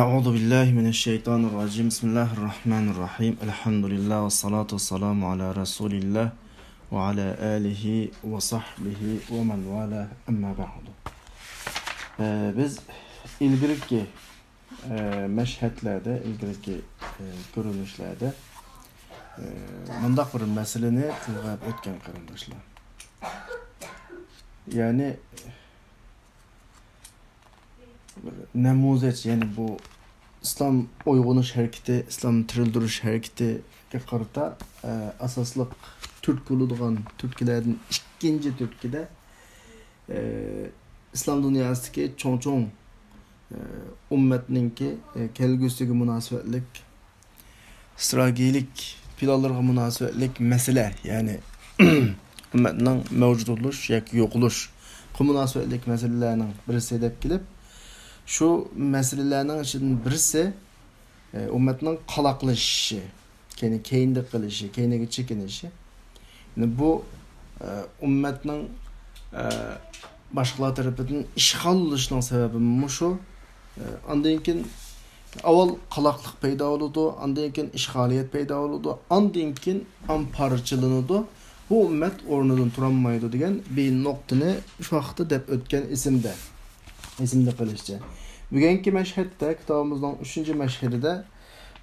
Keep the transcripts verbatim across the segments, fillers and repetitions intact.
أعوذ بالله من الشيطان الرجيم. بسم الله الرحمن الرحيم. الحمد لله والصلاة والسلام على رسول الله وعلى آله وصحبه ومن والاه. أما بعد. ئە، بىز ئىلگىرىكى، ئە، مەشھەدلەردە، ئىلگىرىكى، ئە، كۆرۈنۈشلەردە، ئە، مۇنداق بىر مەسىلىنى تىلغا ئېلىپ ئۆتكەن، قېرىنداشلار. يەنى، بىر نەمۇزەج، يەنى بۇ ئىسلام ئويغىنىش ھەرىكىتى، ئىسلام تىرىلدۈرۈش ھەرىكىتىگە قارىتا، ئە، ئاساسلىق تۈرتكە بولىدىغان تۈرتكىلەردىن ئىككىنچى تۈرتكىدە، ئە، ئىسلام دۇنياسىدىكى چوڭ-چوڭ، ئە، ئۈممەتنىڭكى، ئە، كەلگۈسىگە مۇناسىۋەتلىك، ئىستراتېگىيەلىك پىلانلىرىغا مۇناسىۋەتلىك مەسىلە، يەنى ئۈممەتنىڭ مەۋجۇت بولۇش ياكى يوقىلىشقا مۇناسىۋەتلىك مەسىلىلەرنىڭ بىرسى دەپ كېلىپ، شۇ مەسىلىلەرنىڭ ئىچىدىن بىرسى، ئە، ئۈممەتنىڭ قالاقلىشىشى، يەنى كەينىدە قېلىشى، كەينىگە چېكىنىشى. يەنى بۇ، ئە، ئۈممەتنىڭ، ئە، باشقىلار تەرىپىدىن ئىشغال بولۇشىنىڭ سەۋەبى مۇشۇ. ئە، ئاندىن كېيىن ئاۋۋال قالاقلىق پەيدا بولىدۇ، ئاندىن كېيىن ئىشغالىيەت پەيدا بولىدۇ، ئاندىن كېيىن ئام پارچىلىنىدۇ. بۇ ئۈممەت ئورنىدىن تۇرالمايدۇ دېگەن بىر نۇقتىنى شۇ ۋاقىتتا دەپ ئۆتكەن ئېسىمدە. ئېسىمدە قېلىشىچە. بۈگۈنكى مەشھەدتە، كىتابىمىزنىڭ ئۈچىنچى مەشھىدىدە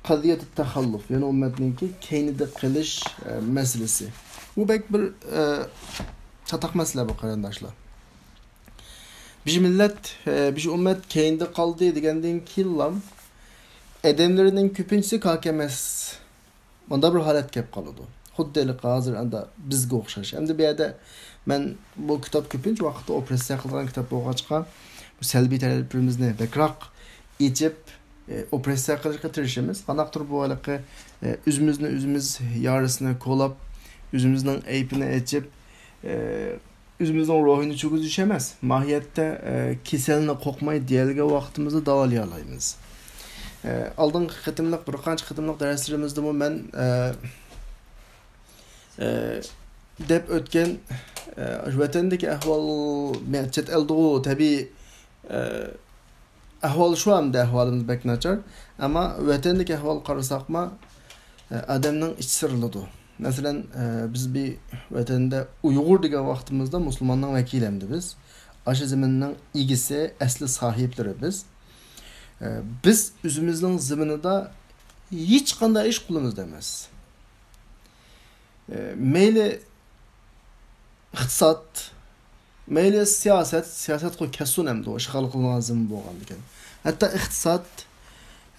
قەزىيەتۇ تەخەللۇف، يەنى ئۈممەتنىڭكى كەينىدە قېلىش، ئە، مەسىلىسى. بۇ بەك بىر، ئە، چاتاق مەسىلە بۇ، قېرىنداشلار. بىر مىللەت، ئە، بىر ئۈممەت كەينىدە قالدى دېگەندىن كېيىنلا ئادەملىرىنىڭ كۆپىنچىسى كاكا ئەمەس. مۇنداق بىر ھالەت كەپ قالىدۇ. خۇددى ھېلىقى ھازىر ئاندا بىزگە ئوخشاش. ئەمدى بۇ يەردە مەن بۇ كىتاب كۆپىنچە ۋاقىتتا ئوپېراتسىيە قىلىدىغان كىتاب بولغاچقا، بۇ سەلبىي تەرەپلىرىمىزنى بەكرەك ئېچىپ، ئى، ئوپېراتسىيە قىلىشقا تىرىشىمىز. قانداقتۇر بۇ ھېلىقى، ئى، ئۆزىمىزنى ئۆزىمىز يارىسىنى كولاپ، ئۆزىمىزنىڭ ئەيىبىنى ئېچىپ، ئى، ئۆزىمىزنىڭ روھىنى چۈشۈرۈش ئەمەس. ماھىيەتتە، ئە، كېسەلنى قوقماي دېيەلىگەن ۋاقتىمىزدا داۋالىيالايمىز. ئە، ئالدىنقى قېتىملىق، بىر قانچە قېتىملىق دەرسلىرىمىزدىمۇ مەن، ئە، ئە، دەپ ئۆتكەن، ئە، ۋەتەندىكى ئەھۋال، مە-، چەت ئەلدىغۇ، تەبىئىي، ئە، ئەھۋال شۇ ئەمدى، ئەھۋالىمىز بەك ناچار. ئەمما ۋەتەندىكى ئەھۋالغا قارىساقمۇ، ئادەمنىڭ ئىچى سىرىلىدۇ. مەسىلەن، بىز بىر ۋەتەندە ئۇيغۇر دېگەن ۋاقتىمىزدا مۇسۇلماننىڭ ۋەكىلى ئەمدى بىز. ئاشۇ زېمىننىڭ ئىگىسى، ئەسلى ساھىبلىرى بىز. بىز ئۆزىمىزنىڭ زېمىنىدا ھېچقانداق ئىش قولىمىزدا ئەمەس. مەيلى ئىقتىساد، مەيلى سىياسەت، سىياسەتقۇ كەتسۇن ئەمدى، ئۇ ئىشغال قىلىنغان زېمىن بولغاندىكىن. ھەتتا ئىقتىساد،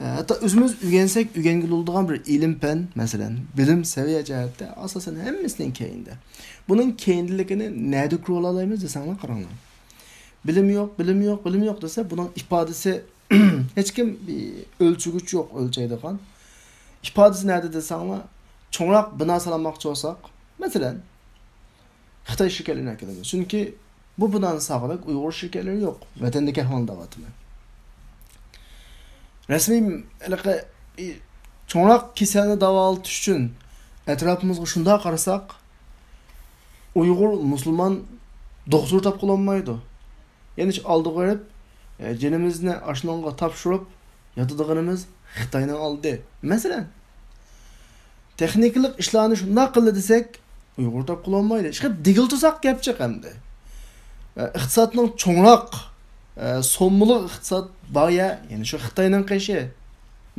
ھەتتا ئۆزىمىز ئۆگەنسەك ئۆگەنگىلى بولىدىغان بىر ئىلىم پەن، مەسىلەن، بىلىم سەۋىيە جەھەتتە ئاساسەن ھەممىسىنىڭ كەينىدە. بۇنىڭ كەينىدىلىكىنى نەدە كۆرۈۋالالايمىز دېسەڭلار قاراڭلار. بىلىم يوق، بىلىم يوق، بىلىم يوق دېسە، بۇنىڭ ئىپادىسى ھېچكىم بىر ئۆلچىگۈچ يوق ئۆلچەيدىغان. ئىپادىسى نەدە دېسەڭلار، چوڭراق بىنا سالماقچى بولساق، مەسىلەن، خىتاي شىركەتلىرىنى ئەكېلىمىز. چۈنكى بۇ بىنانى سالغۇدەك ئۇيغۇر شىركەتلىرى يوق. ۋەتەندىكى ئەھۋالنى دەۋاتىمەن. رەسمىي ھېلىقى، ئى، چوڭراق كېسەلنى داۋالىتىش ئۈچۈن ئەتراپىمىزغا شۇنداق قارىساق، ئۇيغۇر مۇسۇلمان دوختۇر تاپقىلى بولمايدۇ. يەنە شۇ ئالدىغا بېرىپ، ئە، جېنىمىزنى ئاشۇنىڭغا تاپشۇرۇپ ياتىدىغىنىمىز خىتاينىڭ ئالدى. مەسىلەن، تېخنىكىلىق ئىشلارنى شۇنداق قىلدى دېسەك، ئۇيغۇر تاپقىلى بولمايدۇ. ئىشقىلىپ دېگىلى تۇرساق گەپ جىق ئەمدى. ئە، ئىقتىسادنىڭ چوڭراق، ئە، سوممىلىق ئىقتىساد بار يە، يەنى شۇ خىتاينىڭ قېشى.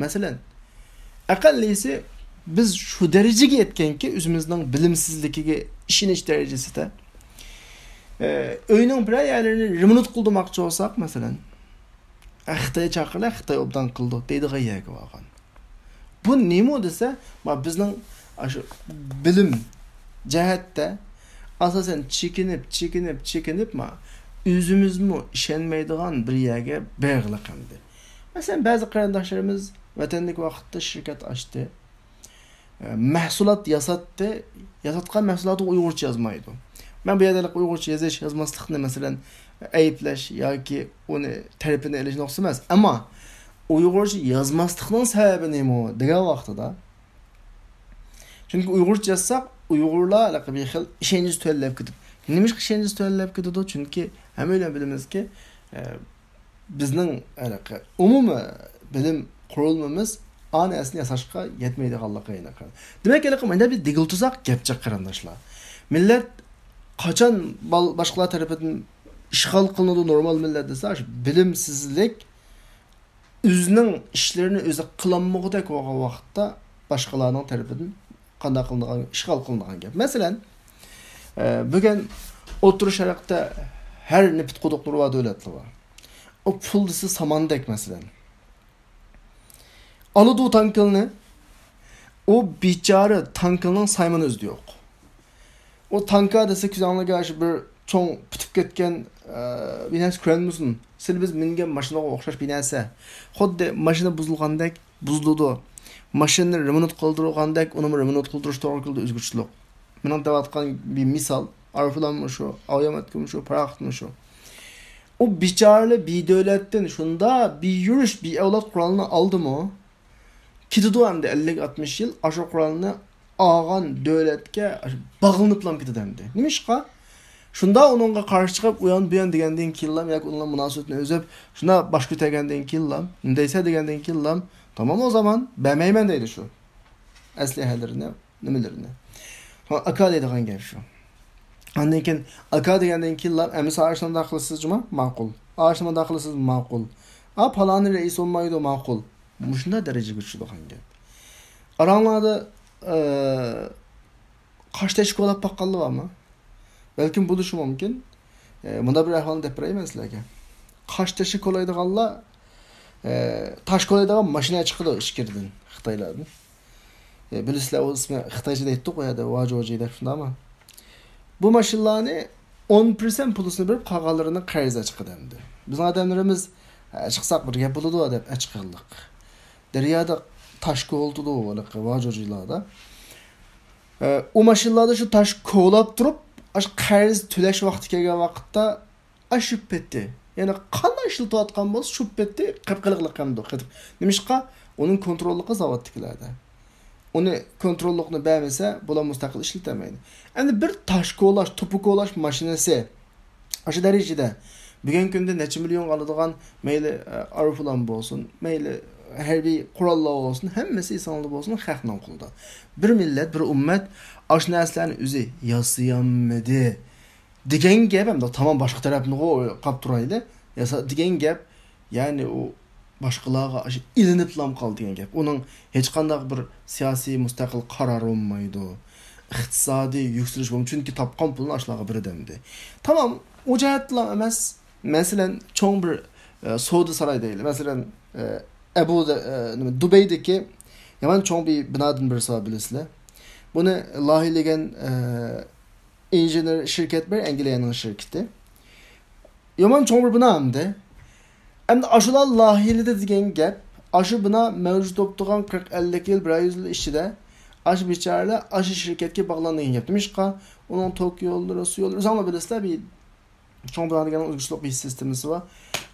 مەسىلەن، ئەقەللىسى بىز شۇ دەرىجىگە يەتكەنكى، ئۆزىمىزنىڭ بىلىمسىزلىكىگە ئىشىنىش دەرىجىسىدە، ئە، ئۆينىڭ بىرەر يەرلىرىنى رېمونت قىلدۇرماقچى بولساق، مەسىلەن، ئە، خىتاي چاقىرلا، خىتاي ئوبدان قىلىدۇ دەيدىغان يەرگە بارغان. بۇ نېمە دېسە، ما بىزنىڭ ئاشۇ بىلىم جەھەتتە ئاساسەن چېكىنىپ، چېكىنىپ، چېكىنىپ، ما ئۆزىمىزمۇ ئىشەنمەيدىغان بىر يەرگە بارغىلى قالدى. مەسىلەن، بەزى قېرىنداشلىرىمىز ۋەتەندىكى ۋاقىتتا شىركەت ئاچتى. ئە، مەھسۇلات ياساتتى، ياساتقان مەھسۇلاتىغا ئۇيغۇرچە يازمايدۇ. مەن بۇ يەردە ئۇيغۇرچە يېزىش، يازماسلىقنى، مەسىلەن، ئەيىبلەش ياكى ئۇنى تەرىپىنى ئېلىش نۇقتىسى ئەمەس. ئەمما ئۇيغۇرچە يازماسلىقنىڭ سەۋەبى نېمە دېگەن ۋاقتىدا، چۈنكى ئۇيغۇرچە يازساق، ئۇيغۇرلار ھېلىقى بىر خىل ئىشەنچ تۆۋەنلەپ كېتىدۇ. نېمىشقا ئىشەنچ تۆۋەنلەپ كېتىدۇ؟ چۈنكى ھەممەيلەن بىلىمىزكى، ئە، بىزنىڭ ھېلىقى ئومۇمىي بىلىم قۇرۇلمىمىز ئا نەرسىنى ياساشقا يەتمەيدىغانلىقى ئېنىق. دېمەك، ھېلىقى مانا بىر دېگىل تۇزاق گەپ جىق، قېرىنداشلار. مىللەت قاچان بال-، باشقىلار تەرىپىدىن ئىشغال قىلىنىدۇ نورمال مىللەت دېسە، شۇ بىلىمسىزلىك ئۆزىنىڭ ئىشلىرىنى ئۆزى قىلالمىغۇدەك بولغان ۋاقىتتا باشقىلارنىڭ تەرىپىدىن قانداق قىلىنىدىغان، ئىشغال قىلىنىدىغان گەپ. مەسىلەن، ئە، بۈگۈن ئوتتۇرا شەرقتە ھەر نېفىت قۇدۇقلىرى بار دۆلەتلەر بار. ئۇ پۇل دېسە ساماندەك، مەسىلەن. ئالىدۇ تانكىلنى. ئۇ بىچارە تانكىلنىڭ سايمىنى ئۆزىدە يوق. ئۇ تانكا دېسە، كۆزۈڭلارغا شۇ بىر چوڭ پۈتۈپ كەتكەن، ئە، بىر نەرسە كۆرۈنمىسۇن. سىلى بىز مىنگەن ماشىنىغا ئوخشاش بىر نەرسە. خۇددى ماشىنا بۇزۇلغاندەك بۇزۇلىدۇ. ماشىنىنى رېمونت قىلدۇرغاندەك ئۇنىمۇ رېمونت قىلدۇرۇش توغرا كېلىدۇ، ئۆزگىچىلىك. مېنىڭ دەۋاتقان بىر مىسال. ئايروپىلانمۇ شۇ، ئاۋىيامەتكىمۇ شۇ، پاراخوتمۇ شۇ. ئۇ بىچارىلەر بىر دۆلەتتىن شۇنداق بىر يۈرۈش، بىر ئەۋلاد قورالنى ئالدىمۇ، كېتىدۇ ئەمدى ئەللىك ئاتمىش يىل، ئاشۇ قورالنى ئالغان دۆلەتكە باغلىنىپلا كېتىدۇ ئەمدى. نېمىشقا؟ شۇنداق ئۇنىڭغا قارشى چىقىپ، ئۇيان بۇيان دېگەندىن كېيىنلا ياكى ئۇنىڭ مۇناسىۋىتىنى ئۈزۈپ، شۇنداق باش كۆتەرگەندىن كېيىنلا، نېمە دەيسەن دېگەندىن كېيىنلا، تامام، ئۇ زامان بەرمەيمەن دەيدۇ شۇ ئەسلىھەلىرىنى، نېمىلىرىنى. ھا، ئاكا دەيدىغان گەپ شۇ. ئاندىن كېيىن ئاكا دېگەندىن كېيىنلا، ئەمىسە ئاشۇنداق قىلىسىز جۇما؟ ماقۇل. ئاشۇنداق قىلىسىز؟ ماقۇل. ئا، پالانى رەئىس بولمايدۇ؟ ماقۇل. مۇشۇنداق دەرىجىگە چۈشىدىغان گەپ. ئاراڭلاردا، ئە، قاش تېشى كولاپ باققانلار بارمۇ؟ بەلكىم بولۇشى مۇمكىن. ئە، مۇنداق بىر ئەھۋالنى دەپ بېرەي مەن سىلەرگە. قاش تېشى كولايدىغانلار، ئە، تاش كولايدىغان ماشىنا چىقىدۇ ئىچكىرىدىن، خىتايلاردىن. ئە، بىلىسىلەر، ئۇ ئىسمى خىتايچە دەيتتۇق ئۇ يەردە، ۋاجوجى دەپ، شۇنداقمۇ؟ بۇ ماشىنىلارنى ئون پىرسەنت پۇلىسىنى بېرىپ، قالغانلىرىنى قەرزگە چىقىدۇ ئەمدى. بىزنىڭ ئادەملىرىمىز، «ھە، چىقساق بىر گەپ بولىدۇ» دەپ ئەچىقىرلىق. دەريادا تاش كوۋلىتىدۇ ھېلىقى ۋاجوجىلاردا. ئە، ئۇ ماشىنىلاردا شۇ تاش كولاپ تۇرۇپ، ئاشۇ قەرز تۆلەش ۋاقتى كەلگەن ۋاقىتتا، ئاشۇ پېتى، يەنى قانداق ئىشلىتىۋاتقان بولسا، شۇ پېتى قىپقىلىقلىق قىلىدۇ. نېمىشقا؟ ئۇنىڭ كونتروللۇقى زاۋۇتتىكىلەردە. ئۇنى كونتروللۇقنى بەرمىسە، بۇلار مۇستەقىل ئىشلىتەلمەيدۇ. ئەمدى بىر تاش كولاش، توپا كولاش ماشىنىسى ئاشۇ دەرىجىدە بۈگۈنكى كۈندە نەچچە مىليونغا ئالىدىغان، مەيلى، ئە، ئايروپىلان بولسۇن، مەيلى، ھەربىي قوراللار بولسۇن، ھەممىسى ئېسىڭلاردا بولسۇن، خەقنىڭ قولىدا. بىر مىللەت، بىر ئۈممەت ئاشۇ نەرسىلەرنى ئۆزى ياسىيالمىدى دېگەن گەپ، ئەمدى تامام باشقا تەرەپنىغۇ قاپ تۇرايلى. ياسا دېگەن گەپ، يەنى ئۇ باشقىلارغا ئاشۇ ئېلىنىپلام قال دېگەن گەپ. ئۇنىڭ ھېچقانداق بىر سىياسىي مۇستەقىل قارار بولمايدۇ. ئىقتىسادىي يۈكسىلىش بولمايدۇ. چۈنكى تاپقان پۇلىنى ئاشۇلارغا بېرىدۇ ئەمدى. تامام، ئۇ جەھەتتىلا ئەمەس. مەسىلەن، چوڭ بىر، ئە، سودا ساراي دەيلى. مەسىلەن، ئە، ئەبۇ دە-، ئە، نېمە، دۇبەيدىكى يامان چوڭ بىر بىنادىن بىرسى بار، بىلىسىلەر. بۇنى لايىھىلىگەن، ئە، ئىنژېنېر شىركەت بار، ئەنگلىيەنىڭ شىركىتى. يامان چوڭ بىر بىنا ئەمدى. ئەمدى ئاشۇلار لايىھىلىدى دېگەن گەپ، ئاشۇ بىنا مەۋجۇت بولۇپ تۇرغان قىرىق ئەللىك يىل، بىرەر يۈز يىل ئىچىدە ئاشۇ بىچارىلەر ئاشۇ شىركەتكە باغلاندى دېگەن گەپ. نېمىشقا؟ ئۇنىڭ توك يوللىرى، سۇ يوللىرى، ئۆزۈڭلار بىلىسىلەر، بىر چوڭ بىنا دېگەننىڭ ئۆزگىچىلىك بىر سىستېمىسى بار.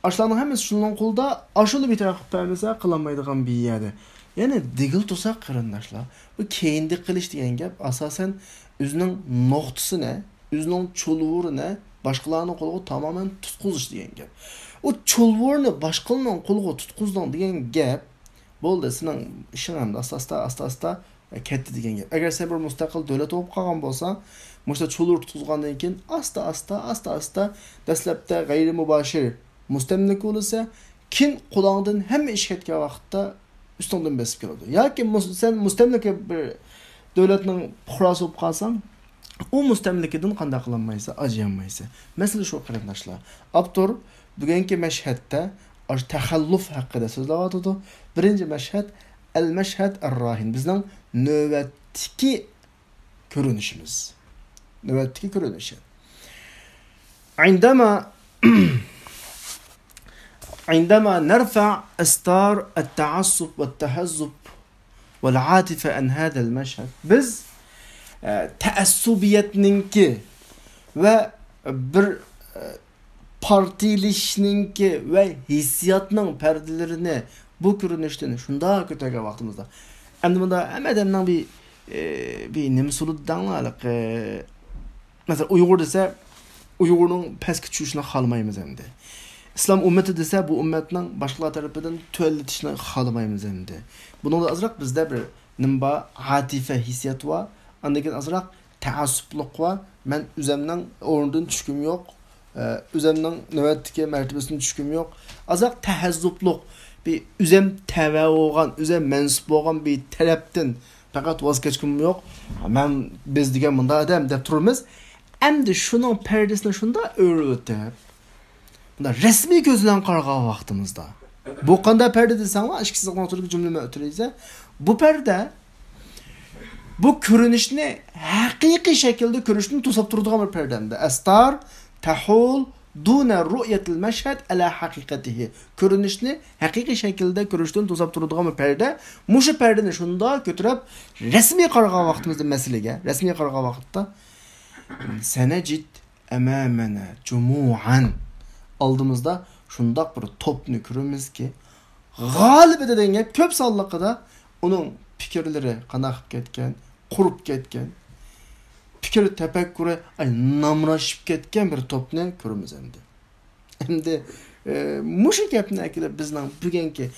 ئاشۇلارنىڭ ھەممىسى شۇنىڭ قولىدا، ئاشۇلا بىر تەرەپ قىلىپ بەرمىسە، قىلالمايدىغان بىر يەردە. يەنى دېگىلى تۇرساق، قېرىنداشلار، بۇ كەينىدە قېلىش دېگەن گەپ، ئاساسەن، ئۆزىنىڭ نۇقتىسىنى، ئۆزىنىڭ چۇلۋۇرىنى باشقىلارنىڭ قولىغا تامامەن تۇتقۇزۇش دېگەن گەپ. ئۇ چۇلۋۇرنى باشقىلارنىڭ قولىغا تۇتقۇزدۇڭ دېگەن گەپ، بولدى، سېنىڭ ئىشىڭ ئەمدى ئاستا-ئاستا، ئاستا-ئاستا كەتتى دېگەن گەپ. ئەگەر سەن بىر مۇستەقىل دۆلەت بولۇپ قالغان بولساڭ، مۇشۇنداق چۇلۋۇر تۇتقۇزغاندىن كېيىن ئاستا-ئاستا، ئاستا-ئاستا دەسلەپتە غەيرىي مۇباشىر مۇستەملىكە بولىسەن، كېيىن قولۇڭدىن ھەممە ئىش كەتكەن ۋاقىتتا ئۈستۈڭدىن بېسىپ كېلىدۇ. ياكى مۇس-، سەن مۇستەملىكە بىر دۆلەتنىڭ پۇقراسى بولۇپ قالساڭ، ئۇ مۇستەملىكىدىن قانداق قىلالمايسەن، ئاجىيالمايسەن. مەسىلە شۇ، قېرىنداشلار. ئاپتور بۈگۈنكى مەشھەدتە ئاشۇ تەخەللۇپ ھەققىدە سۆزلەۋاتىدۇ. بىرىنچى مەشھەد، ئەل مەشھەد ئەر راھىن. بىزنىڭ نۆۋەتتىكى كۆرۈنۈشىمىز. نۆۋەتتىكى كۆرۈنۈشى. عندما عندما نرفع ستار التعصب والتحزب والعاطفة عن هذا المشهد. بىز، ئە، تەئەسسۇبىيەتنىڭكى ۋە بىر، ئە، پارتىيىلىشىشنىڭكى ۋە ھېسسىياتنىڭ پەردىلىرىنى بۇ كۆرۈنۈشتىن شۇنداق كۆتەرگەن ۋاقتىمىزدا، ئەمدى بۇندا ھەممە ئادەمنىڭ بىر، ئە، بىر نېمىسى بولىدۇ دەڭلار، ھېلىقى، مەسىلەن، ئۇيغۇر دېسە، ئۇيغۇرنىڭ پەسكە چۈشۈشىنى خالىمايمىز ئەمدى. ئىسلام ئۈممىتى دېسە، بۇ ئۈممەتنىڭ باشقىلار تەرىپىدىن تۆۋەنلىتىشنى خالىمايمىز ئەمدى. بۇنىڭدا ئازراق بىزدە بىر نېمە بار؟ ئاتىفە ھېسسىيات بار. ئاندىن كېيىن ئازراق تەئەسسۇپلۇق بار. مەن ئۆزەمنىڭ ئورنىدىن چۈشكۈم يوق. ئە، ئۆزەمنىڭ نۆۋەتتىكى مەرتىۋىسىدىن چۈشكۈم يوق. ئازراق تەھەززۇپلۇق، بىر ئۆزەم تەۋە بولغان، ئۆزەم مەنسۇپ بولغان بىر تەرەپتىن پەقەت ۋاز كەچكۈم يوق. مەن، بىز دېگەن مۇنداق ئادەم دەپ تۇرىمىز. ئەمدى شۇنىڭ پەردىسىنى شۇنداق ئۆرۈۋېتىپ، بۇنداق رەسمىي كۆز بىلەن قارىغان ۋاقتىمىزدا، بۇ قانداق پەردە دېسەڭلار، ئىككى سىزىقنىڭ ئوتتۇرىدىكى جۈملىمە ئۆتۈرۈلسە، بۇ پەردە بۇ كۆرۈنۈشنى ھەقىقىي شەكىلدە كۆرۈشتىن توساپ تۇرىدىغان بىر پەردە ئەمدى. ئەستار تەھۇل دۇنە رۇئيەتىل مەشھەد ئەلە ھەقىقەتىھى. كۆرۈنۈشنى ھەقىقىي شەكىلدە كۆرۈشتىن توساپ تۇرىدىغان بىر پەردە. مۇشۇ پەردىنى شۇنداق كۆتۈرۈپ، رەسمىي قارىغان ۋاقتىمىزدا مەسىلىگە، رەسمىي قارىغان ۋاقىتتا، سەنەجىد ئەمەمەنە جۇمۇئەن. ئالدىمىزدا شۇنداق بىر توپنى كۆرىمىزكى، غالىبىدە دېگەن گەپ كۆپ سانلىقىدا ئۇنىڭ پىكىرلىرى قانداق قىلىپ كەتكەن، قۇرۇپ كەتكەن، پىكىر تەپەككۇرى، ئاي، نامراشىپ كەتكەن بىر توپنى كۆرىمىز ئەمدى. ئەمدى، ئە، مۇشۇ گەپنى ئەكېلىپ بىزنىڭ بۈگۈنكى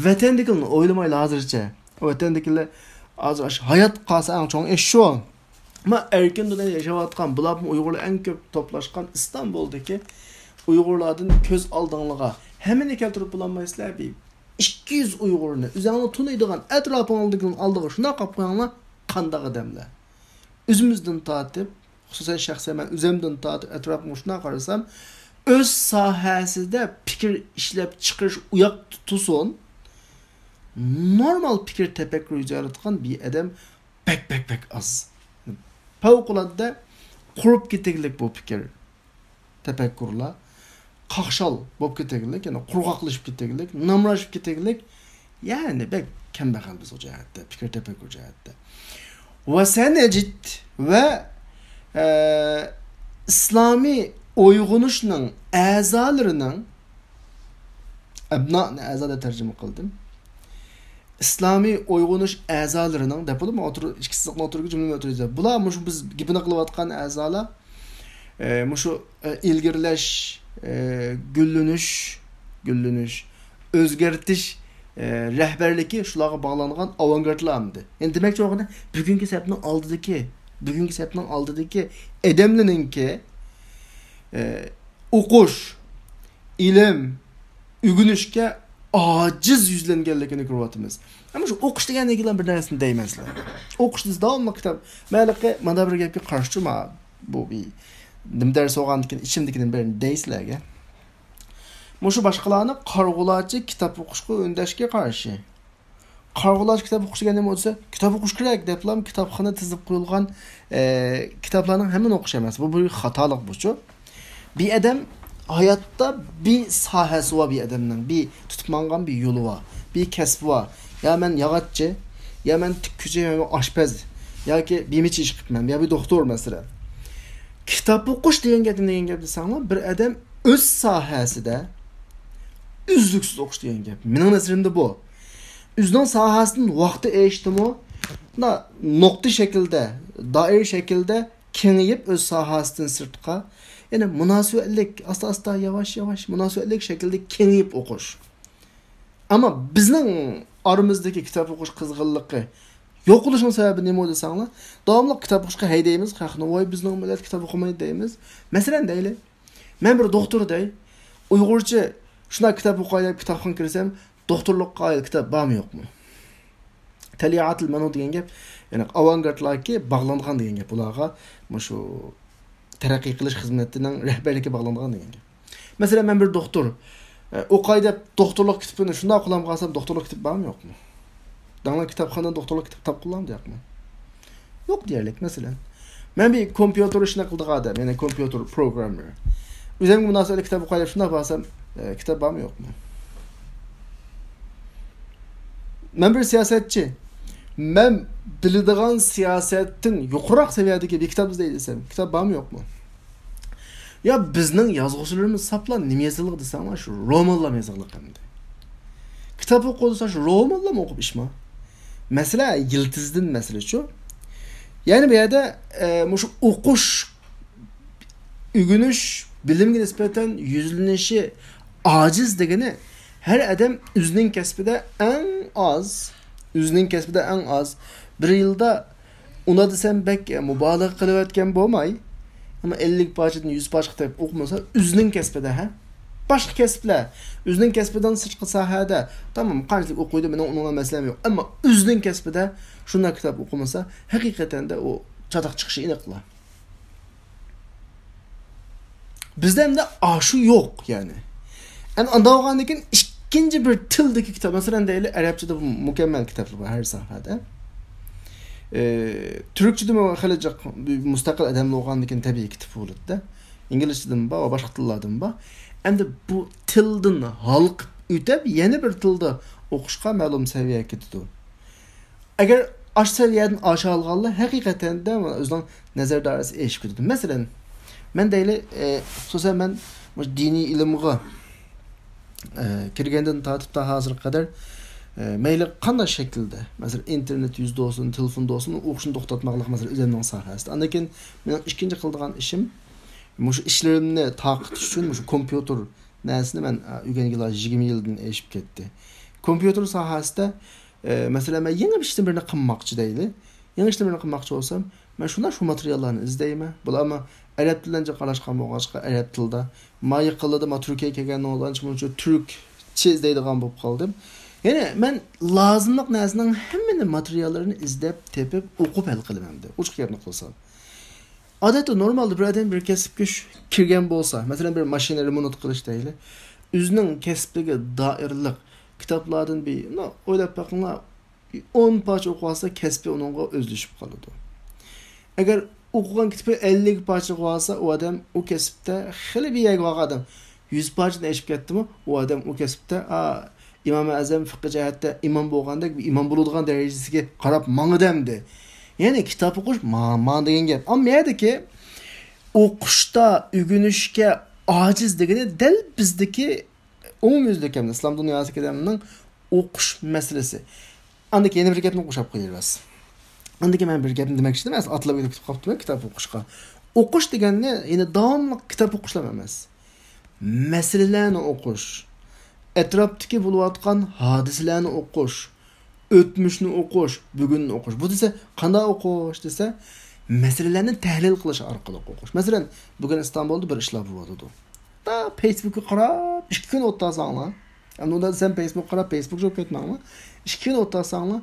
ۋەتەندىكىلەرنى ئويلىمايلى ھازىرچە. ۋەتەندىكىلەر ھازىر ئاشۇ ھايات قالسا ئەڭ چوڭ ئىش شۇ. ما ئەركىن دۇنيادا ياشاۋاتقان، بۇلارمۇ ئۇيغۇرلار ئەڭ كۆپ توپلاشقان ئىستانبۇلدىكى ئۇيغۇرلاردىن كۆز ئالدىڭلىغا ھەممىنى كەلتۈرۈپ بولالمايسىلەر. بىر ئىككى يۈز ئۇيغۇرنى، ئۆزۈڭلار تونۇيدىغان ئەتراپىڭلاردىكىنىڭ ئالدىغا شۇنداق قاپ قويۇڭلار، قانداق ئادەملەر. ئۆزىمىزدىن تارتىپ، خۇسۇسەن شەخسەن مەن ئۆزۈمدىن تارتىپ ئەتراپىمغا شۇنداق قارىسام، ئۆز ساھەسىدە پىكىر ئىشلەپ چىقىرىش ئۇياق تۇتۇسۇن، نورمال پىكىر تەپەككۇر يۈرگۈزۈۋاتقان بىر ئادەم بەك، بەك، بەك ئاز. پەۋقۇلئاددە قۇرۇپ كېتىگلىك بۇ پىكىر تەپەككۇرلار. قاقشال بولۇپ كېتىگلىك، يەنى قۇرغاقلىشىپ كېتىگلىك، نامراشىپ كېتىگلىك. يەنى بەك كەمبەغەل بىز ئۇ جەھەتتە، پىكىر تەپەككۇر جەھەتتە. ۋە سەنەجىد ۋە، ئە، ئىسلامىي ئويغىنىشنىڭ ئەزالىرىنىڭ، ئەبنانى ئەزا دەپ تەرجىمە قىلدىم. ئىسلامىي ئويغىنىش ئەزالىرىنىڭ دەپ بولۇپ، ئوتتۇرا، ئىككى سىزىقنى ئوتتۇرىغا جۈملىمە ئۆتكۈزدى. بۇلار مۇشۇ بىز گېپىنى قىلىۋاتقان ئەزالار، ئە، مۇشۇ، ئە، ئىلگىرىلەش، ئە، گۈللىنىش، گۈللىنىش، ئۆزگەرتىش، ئە، رەھبەرلىكى شۇلارغا باغلانغان ئاۋانگارتلار ئەمدى. يەنى دېمەكچى بولغىنى، بۈگۈنكى سەپنىڭ ئالدىدىكى، بۈگۈنكى سەپنىڭ ئالدىدىكى ئادەملىرىنىڭكى، ئە، ئوقۇش، ئىلىم، ئۆگىنىشكە ئاجىز يۈزلەنگەنلىكىنى كۆرۈۋاتىمىز. ئەمما شۇ ئوقۇش دېگەندىن كېيىن بىر نەرسىنى دەيمەن سىلەرگە. ئوقۇش دېسە داۋاملىق كىتاب. مەن ھېلىقى مانا بىر گەپكە قارشىچۇ، ما بۇ بىر نېمە دەرس بولغاندىكىن ئىچىمدىكىنى بىرنى دەي سىلەرگە. مۇشۇ باشقىلارنى قارىغۇلارچە كىتاب ئوقۇشقا ئۈندەشكە قارشى. قارىغۇلارچە كىتاب ئوقۇش دېگەن نېمە بولسا، كىتاب ئوقۇش كېرەك دەپلا كىتابخانا تىزىپ قويۇلغان، ئە، كىتابلارنىڭ ھەممىنى ئوقۇش ئەمەس. بۇ بىر خاتالىق بۇچۇ. بىر ئادەم ھاياتتا بىر ساھەسى بار، بىر ئادەمنىڭ بىر تۇتۇپ ماڭغان بىر يولى بار، بىر كەسپى بار. يا مەن ياغاچچى، يا مەن تىككۈچى، يا مەن ئاشپەز، ياكى بىرمىچە ئىش قىپمەن، يا بىر دوختۇر مەسىلەن. كىتاب ئوقۇش دېگەن گەپ نېمە دېگەن گەپ دېسەڭلار، بىر ئادەم ئۆز ساھەسىدە ئۈزلۈكسىز ئوقۇش دېگەن گەپ. مېنىڭ نەزىرىمدە بۇ. ئۆزىنىڭ ساھەسىدىن ۋاقتى ئېشىشتىمۇ، مۇنداق نۇقتا شەكلىدە، دائىرە شەكلىدە كېڭىيىپ ئۆز ساھەسىدىن سىرتقا، يەنى مۇناسىۋەتلىك، ئاستا-ئاستا، ياۋاش-ياۋاش مۇناسىۋەتلىك شەكىلدە كېڭىيىپ ئوقۇش. ئەمما بىزنىڭ ئارىمىزدىكى كىتاب ئوقۇش قىزغىنلىقى يوقىلىشىنىڭ سەۋەبى نېمە دېسەڭلار، داۋاملىق كىتاب ئوقۇشقا ھەيدەيمىز خەقنى، ۋاي بىزنىڭ مىللەت كىتاب ئوقۇمايدۇ دەيمىز. مەسىلەن دەيلى، مەن بىر دوختۇر دەي، ئۇيغۇرچە شۇنداق كىتاب ئوقۇي دەپ كىتابخانىغا كىرسەم، دوختۇرلۇققا ئائىت كىتاب بارمۇ يوقمۇ؟ تەلىئاتىل مەنۇ دېگەن گەپ، يەنى ئاۋانگارتلاركى باغلانغان دېگەن گەپ. بۇلارغا مۇشۇ تەرەققىي قىلىش خىزمىتىنىڭ رەھبەرلىكى باغلانغان دېگەن گەپ. مەسىلەن، مەن بىر دوختۇر، ئە، ئوقاي دەپ دوختۇرلۇق كىتابىنى شۇنداق قولۇمغا ئالسام، دوختۇرلۇق كىتاب بارمۇ يوقمۇ؟ داڭلار كىتابخانىدىن دوختۇرلۇق كىتاب تاپقىلامدۇ يوقمۇ؟ يوق دېيەرلىك، مەسىلەن. مەن بىر كومپيۇتېر ئىشىنى قىلىدىغان ئادەم، يەنى كومپيۇتېر پروگراممېر. ئۆزۈمگە مۇناسىۋەتلىك كىتاب ئوقاي دەپ شۇنداق بارسام، ئە، كىتاب بارمۇ يوقمۇ؟ مەن بىر سىياسەتچى. مەن بىلىدىغان سىياسەتتىن يۇقىرىراق سەۋىيەدىكى بىر كىتاب ئىزدەي دېسەم، كىتاب بارمۇ يوقمۇ؟ يا بىزنىڭ يازغۇچىلىرىمىز ساپلا نېمە يازغىلىق دېسەڭلار، شۇ رومانلارمۇ يازغىلىق ئەمدى. كىتاب ئوقۇ دېسەڭ، شۇ رومانلارمۇ ئوقۇپ ئىشمۇ؟ مەسىلە يىلتىزىدىن مەسىلە شۇ. يەنى بۇ يەردە، ئە، مۇشۇ ئوقۇش، ئۆگىنىش، بىلىمگە نىسبەتەن يۈزلىنىشى ئاجىز دېگىنى، ھەر ئادەم ئۆزىنىڭ كەسپىدە ئەڭ ئاز، ئۆزىنىڭ كەسپىدە ئەڭ ئاز، بىر يىلدا ئۇنا دېسەم بەك مۇبالىغە قىلىۋەتكەن بولماي، ئەمما ئەللىك پارچىدىن يۈز پارچە كىتاب ئوقۇمىسا، ئۆزىنىڭ كەسپىدە، ھە؟ باشقا كەسىپلەر، ئۆزىنىڭ كەسپىدىن سىرتقى ساھەدە، تامام، قانچىلىك ئوقۇيدۇ، مېنىڭ ئۇنىڭغا مەسىلەم يوق. ئەمما ئۆزىنىڭ كەسپىدە شۇنداق كىتاب ئوقۇمىسا، ھەقىقەتەن دە ئۇ چاتاق چىقىشى ئېنىقلا. بىزدە ئەمدى ئاشۇ يوق، يەنى. ئەمدى ئانداق بولغاندىن كېيىن ئىككىنچى بىر تىلدىكى كىتاب، مەسىلەن، دەيلى، ئەرەبچىدە مۇكەممەل كىتابلار بار ھەر ساھەدە. ئى، تۈركچىدىمۇ خېلى جىق مۇستەقىل ئادەملەر بولغاندىن كېيىن تەبىئىي كىتاب بولىدۇ-دە. ئىنگلىزچىدىمۇ بار ۋە باشقا تىللاردىمۇ بار. ئەمدى بۇ تىلدىن ھالقىپ ئۆتۈپ، يەنە بىر تىلدا ئوقۇشقا مەلۇم سەۋىيە كېتىدۇ. ئەگەر ئاشۇ سەۋىيەدىن ئاشالىغانلار ھەقىقەتەن دە ئۆزىنىڭ نەزەر دائىرىسى ئېشىپ كېتىدۇ. مەسىلەن، مەن دەيلى، ئە، خۇسۇسەن مەن مۇشۇ دىنىي ئىلىمغا، ئە، كىرگەندىن تارتىپ تا ھازىرغا قەدەر، ئە، مەيلى قانداق شەكىلدە، مەسىلەن، ئىنتېرنېت يۈزىدە بولسۇن، تېلېفوندا بولسۇن، ئوقۇشنى توختاتماقلىق، مەسىلەن، ئۆزۈمنىڭ ساھەسىدە. ئاندىن كېيىن مېنىڭ ئىككىنچى قىلىدىغان ئىشىم، مۇشۇ ئىشلىرىمنى تارقىتىش ئۈچۈن مۇشۇ كومپيۇتېر نەرسىنى مەن، ئە، ئۆگەنگىلى يىگىرمە يىلدىن ئېشىپ كەتتى. كومپيۇتېر ساھەسىدە ئە، مەسىلەن، مەن يېڭى بىر ئىشتىن بىرنى قىلماقچى دەيلى. يېڭى ئىشتىن بىرنى قىلماقچى بولسام، مەن شۇنداق شۇ ماتېرىياللارنى ئىزدەيمەن. بۇلارمۇ ئەرەب تىلىدىن جىق ئارىلاشقان بولغاچقا، ئەرەب تىلىدا. ما يېقىنلىرىدا ما تۈركىيەگە كەلگەندىن بۇيان شۇنچە تۈركچە ئىزدەيدىغان بولۇپ قالدىم. يەنى مەن لازىملىق نەرسىنىڭ ھەممىنى ماتېرىياللىرىنى ئىزدەپ تېپىپ ئوقۇپ ھەل قىلىمەن ئەمدى. ئوچۇق گەپنى قىلسام. ئادەتتە نورمالدا بىر ئادەم بىر كەسىپكە چۈش-، كىرگەن بولسا، مەسىلەن، بىر ماشىنا رېمونت قىلىش دەيلى، ئۆزىنىڭ كەسپىگە دائىرلىق كىتابلاردىن بىر، مۇنداق ئويلاپ بېقىڭلار، ئون پارچە ئوقۇۋالسا، كەسپى ئۇنىڭغا ئۆزلىشىپ قالىدۇ. ئەگەر ئوقۇغان كىتابى ئەللىك پارچە ئوقۇۋالسا، ئۇ ئادەم ئۇ كەسىپتە خېلى بىر يەرگە بارغان ئادەم. يۈز پارچىدىن ئېشىپ كەتتىمۇ، ئۇ ئادەم ئۇ كەسىپتە، ئا، ئىمام ئەزەم فىقھى جەھەتتە ئىمام بولغاندەك بىر ئىمام بولىدىغان دەرىجىسىگە قاراپ ماڭىدۇ ئەمدى. يەنى كىتاب ئوقۇش ما-، مانا دېگەن گەپ. ئەمما يەردىكى ئوقۇشتا ئۆگىنىشكە ئاجىز دېگىنى دەل بىزدىكى ئومۇميۈزلۈك ھەم ئىسلام دۇنياسىدىكى ئادەمنىڭ ئوقۇش مەسىلىسى. ئاندىن كېيىن يەنە بىر گەپنى قوشاپ قويىمىز. ئاندىن كېيىن مەن بىر گەپنى دېمەكچى ئىدىم، ئەمەس، ئاتلاپ ئۆتۈپ كېتىپ قاپتىمەن كىتاب ئوقۇشقا. ئوقۇش دېگەننى، يەنى داۋاملىق كىتاب ئوقۇشلا ئەمەس. مەسىلىلەرنى ئوقۇش، ئەتراپتىكى بولۇۋاتقان ھادىسىلەرنى ئوقۇش، ئۆتمۈشنى ئوقۇش، بۈگۈننى ئوقۇش. بۇ دېسە، قانداق ئوقۇش دېسە، مەسىلىلەرنى تەھلىل قىلىش ئارقىلىق ئوقۇش. مەسىلەن، بۈگۈن ئىستانبۇلدا بىر ئىشلار بولۇۋاتىدۇ. تا فېيسبۇكقا قاراپ، ئىككى كۈن ئولتۇرساڭلار، ئەمدى ئۇنداق دېسەم، فېيسبۇكقا قاراپ، فېيسبۇك يوق كەتمەڭلار. ئىككى كۈن ئولتۇرساڭلار،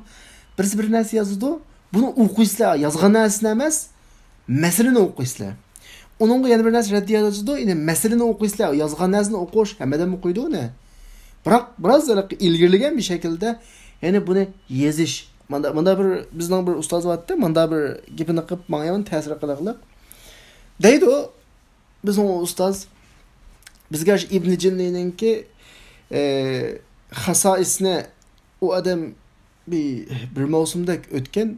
بىرسى بىر نەرسە يازىدۇ، بۇنى ئوقۇيسىلەر، يازغان نەرسىنى ئەمەس، مەسىلىنى ئوقۇيسىلەر. ئۇنىڭغا يەنە بىر نەرسە رەددىيە يازىدۇ، يەنى مەسىلىنى ئوقۇيسىلەر، يازغان نەرسىنى ئوقۇش، ھەممە ئادەم ئوقۇيدۇ ئۇنى. بىراق، بىراز ھېلىقى ئىلگىرىلىگەن بىر شەكىلدە، يەنى بۇنى يېزىش. ماندا، ماندا بىر، بىزنىڭ بىر ئۇستاز بارتتى، ماندا بىر گېپىنى قىلىپ ماڭا يامان تەسىر قىلىقلىق. دەيدۇ، بىزنىڭ ئۇ ئۇستاز، بىزگە شۇ ئىبنى جىننىنىڭكى، ئە، خاسائىسنى ئۇ ئادەم بىر، بىر مەۋسۇمدەك ئۆتكەن.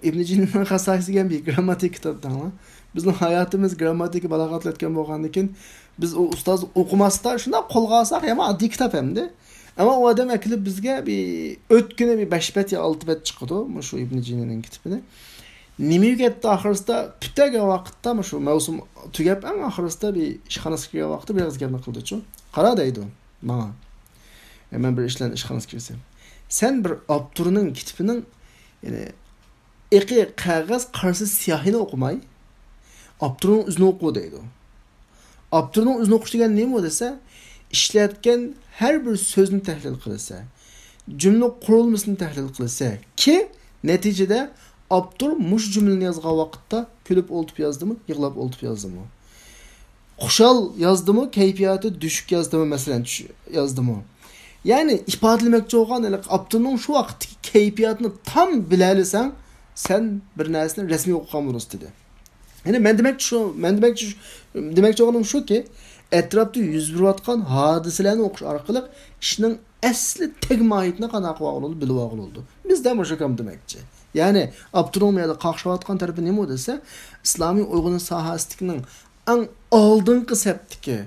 ئىبنى جىننىنىڭ خاسائىسى دېگەن بىر گرامماتىكا كىتاب دەڭلار. بىزنىڭ ھاياتىمىز گرامماتىكا بالاغەتلەر ئۆتكەن بولغاندىن كېيىن، بىز ئۇ ئۇستاز ئوقۇماستا شۇنداق قولغا ئالساق، يامان ئاددىي كىتاب ئەمدى. ئەمما ئۇ ئادەم ئەكېلىپ بىزگە بىر ئۆتكىنى بىر بەش بەت يا ئالتە بەت چىقىدۇ، مۇشۇ ئىبنى جىننىنىڭ كىتابىنى. نېمە ئۆگەتتى ئاخىرسىدا؟ پۈتتۈرگەن ۋاقىتتا، مۇشۇ مەۋسۇم تۈگەپ، ئەڭ ئاخىرسىدا بىر ئىشخانىسىغا كىرگەن ۋاقىتتا بىر ئېغىز گەپنى قىلدىچۇ. قارا دەيدۇ ماڭا. ئە، مەن بىر ئىشلارنى ئىشخانىسىغا كىرسەم. سەن بىر ئاپتورنىڭ كىتابىنىڭ، يەنى ئېقى قەغەز، قارىسى سىياھىنى ئوقۇماي، ئاپتورنىڭ ئۆزىنى ئوقۇ دەيدۇ. ئاپتورنىڭ ئۆزىنى ئوقۇش دېگەن نېمە دېسە، ئىشلەتكەن ھەر بىر سۆزنى تەھلىل قىلىسە، جۈملە قۇرۇلمىسىنى تەھلىل قىلىسە، كى نەتىجىدە ئاپتور مۇشۇ جۈملىنى يازغان ۋاقىتتا كۈلۈپ ئولتۇرۇپ يازدىمۇ، يىغلاپ ئولتۇرۇپ يازدىمۇ؟ خۇشال يازدىمۇ، كەيپىياتى دۈشۈك يازدىمۇ، مەسىلەن، چۈش-، يازدىمۇ؟ يەنى ئىپادىلىمەكچى بولغان ھېلىقى ئاپتورنىڭ شۇ ۋاقىتتىكى كەيپىياتىنى تام بىلەلىسەڭ، سەن بىر نەرسىنى رەسمىي ئوقۇغان بولىسەن دېدى. يەنى مەن دېمەكچى شۇ، مەن دېمەكچى شۇ، دېمەكچى بولغىنىم شۇكى، ئەتراپتا يۈز بېرىۋاتقان ھادىسىلەرنى ئوقۇش ئارقىلىق ئىشنىڭ ئەسلى تەگ ماھىيىتىنى قانداق قىلىۋالغىلى بولىدۇ، بىلىۋالغىلى بولىدۇ. بىزدە مۇشۇ كەم دېمەكچى. يەنى ئاپتورنىڭ بۇ يەردە قاقشاۋاتقان تەرىپى نېمە دېسە، ئىسلامىي ئويغىنىش ساھەسىدىكىنىڭ ئەڭ ئالدىنقى سەپتىكى،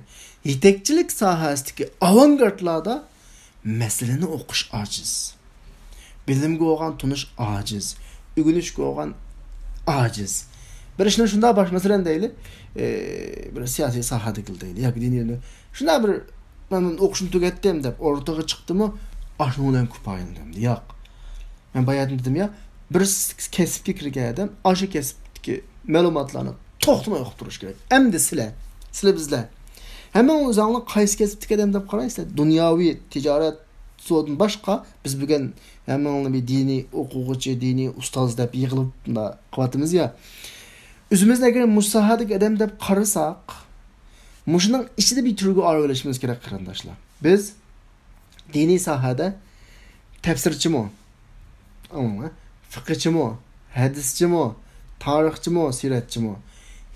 يېتەكچىلىك ساھەسىدىكى ئاۋانگارتلاردا مەسىلىنى ئوقۇش ئاجىز. بىلىمگە بولغان تونۇش ئاجىز. ئۆگىنىشكە بولغان ئاجىز. بىر ئىشنى شۇنداق باش-، مەسىلەن دەيلى، ئى، بىر سىياسىي ساھەدىكىلا دەيلى، ياكى دىنىي، شۇنداق بىر مەن ئوقۇشنى تۈگەتتىم دەپ ئورتىغا چىقتىمۇ، ئاشۇنىڭ بىلەن كۇپايىلىنىدۇ ئەمدى. ياق. مەن باياتىن دېدىم يا، بىر كەسىپكە كىرگەن ئادەم ئاشۇ كەسىپتىكى مەلۇماتلارنى توختىماي ئوقۇپ تۇرۇش كېرەك. ئەمدى سىلەر، سىلەر بىزلەر. ھەممىڭ ئۆزۈڭلار قايسى كەسىپتىكى ئادەم دەپ قارايسىلەر؟ دۇنياۋى تىجارەت سودىن باشقا، بىز بۈگۈن ھەممىڭلارنى بىر دىنىي ئوقۇغۇچى، دىنىي ئۇستاز دەپ يىغىلىپ مۇنداق قىلىۋاتىمىز يا. ئۆزىمىزنى ئەگەر مۇشۇ ساھەدىكى ئادەم دەپ قارىساق، مۇشۇنىڭ ئىچىدە بىر تۈرگە ئايرىۋېلىشىمىز كېرەك، قېرىنداشلار. بىز دىنىي ساھەدە تەپسىرچىمۇ، ئاڭلاڭلار، فىقىچىمۇ، ھەدىسچىمۇ، تارىخچىمۇ، سىيرەتچىمۇ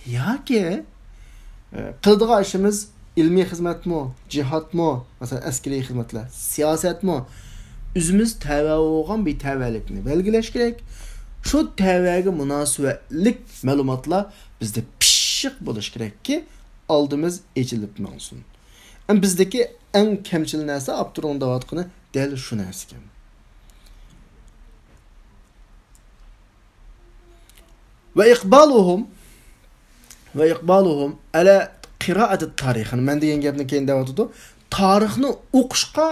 ياكى، ئە، قىلىدىغان ئىشىمىز ئىلمىي خىزمەتمۇ، جىھادمۇ، مەسىلەن، ئەسكىرىي خىزمەتلەر، سىياسەتمۇ، ئۆزىمىز تەۋە بولغان بىر تەۋەلىكنى بەلگىلەش كېرەك. شۇ تەۋەگە مۇناسىۋەتلىك مەلۇماتلار بىزدە پىششىق بولۇش كېرەككى، ئالدىمىز ئېچىلىپ ماڭسۇن. ئەمما بىزدىكى ئەڭ كەمچىل نەرسە ئاپتورنىڭ دەۋاتقىنى دەل شۇ نەرسىكەن. وإقبالهم، وإقبالهم على قراءة التاريخ. مەن دېگەن گەپنى كېيىن دەۋاتىدۇ. تارىخنى ئوقۇشقا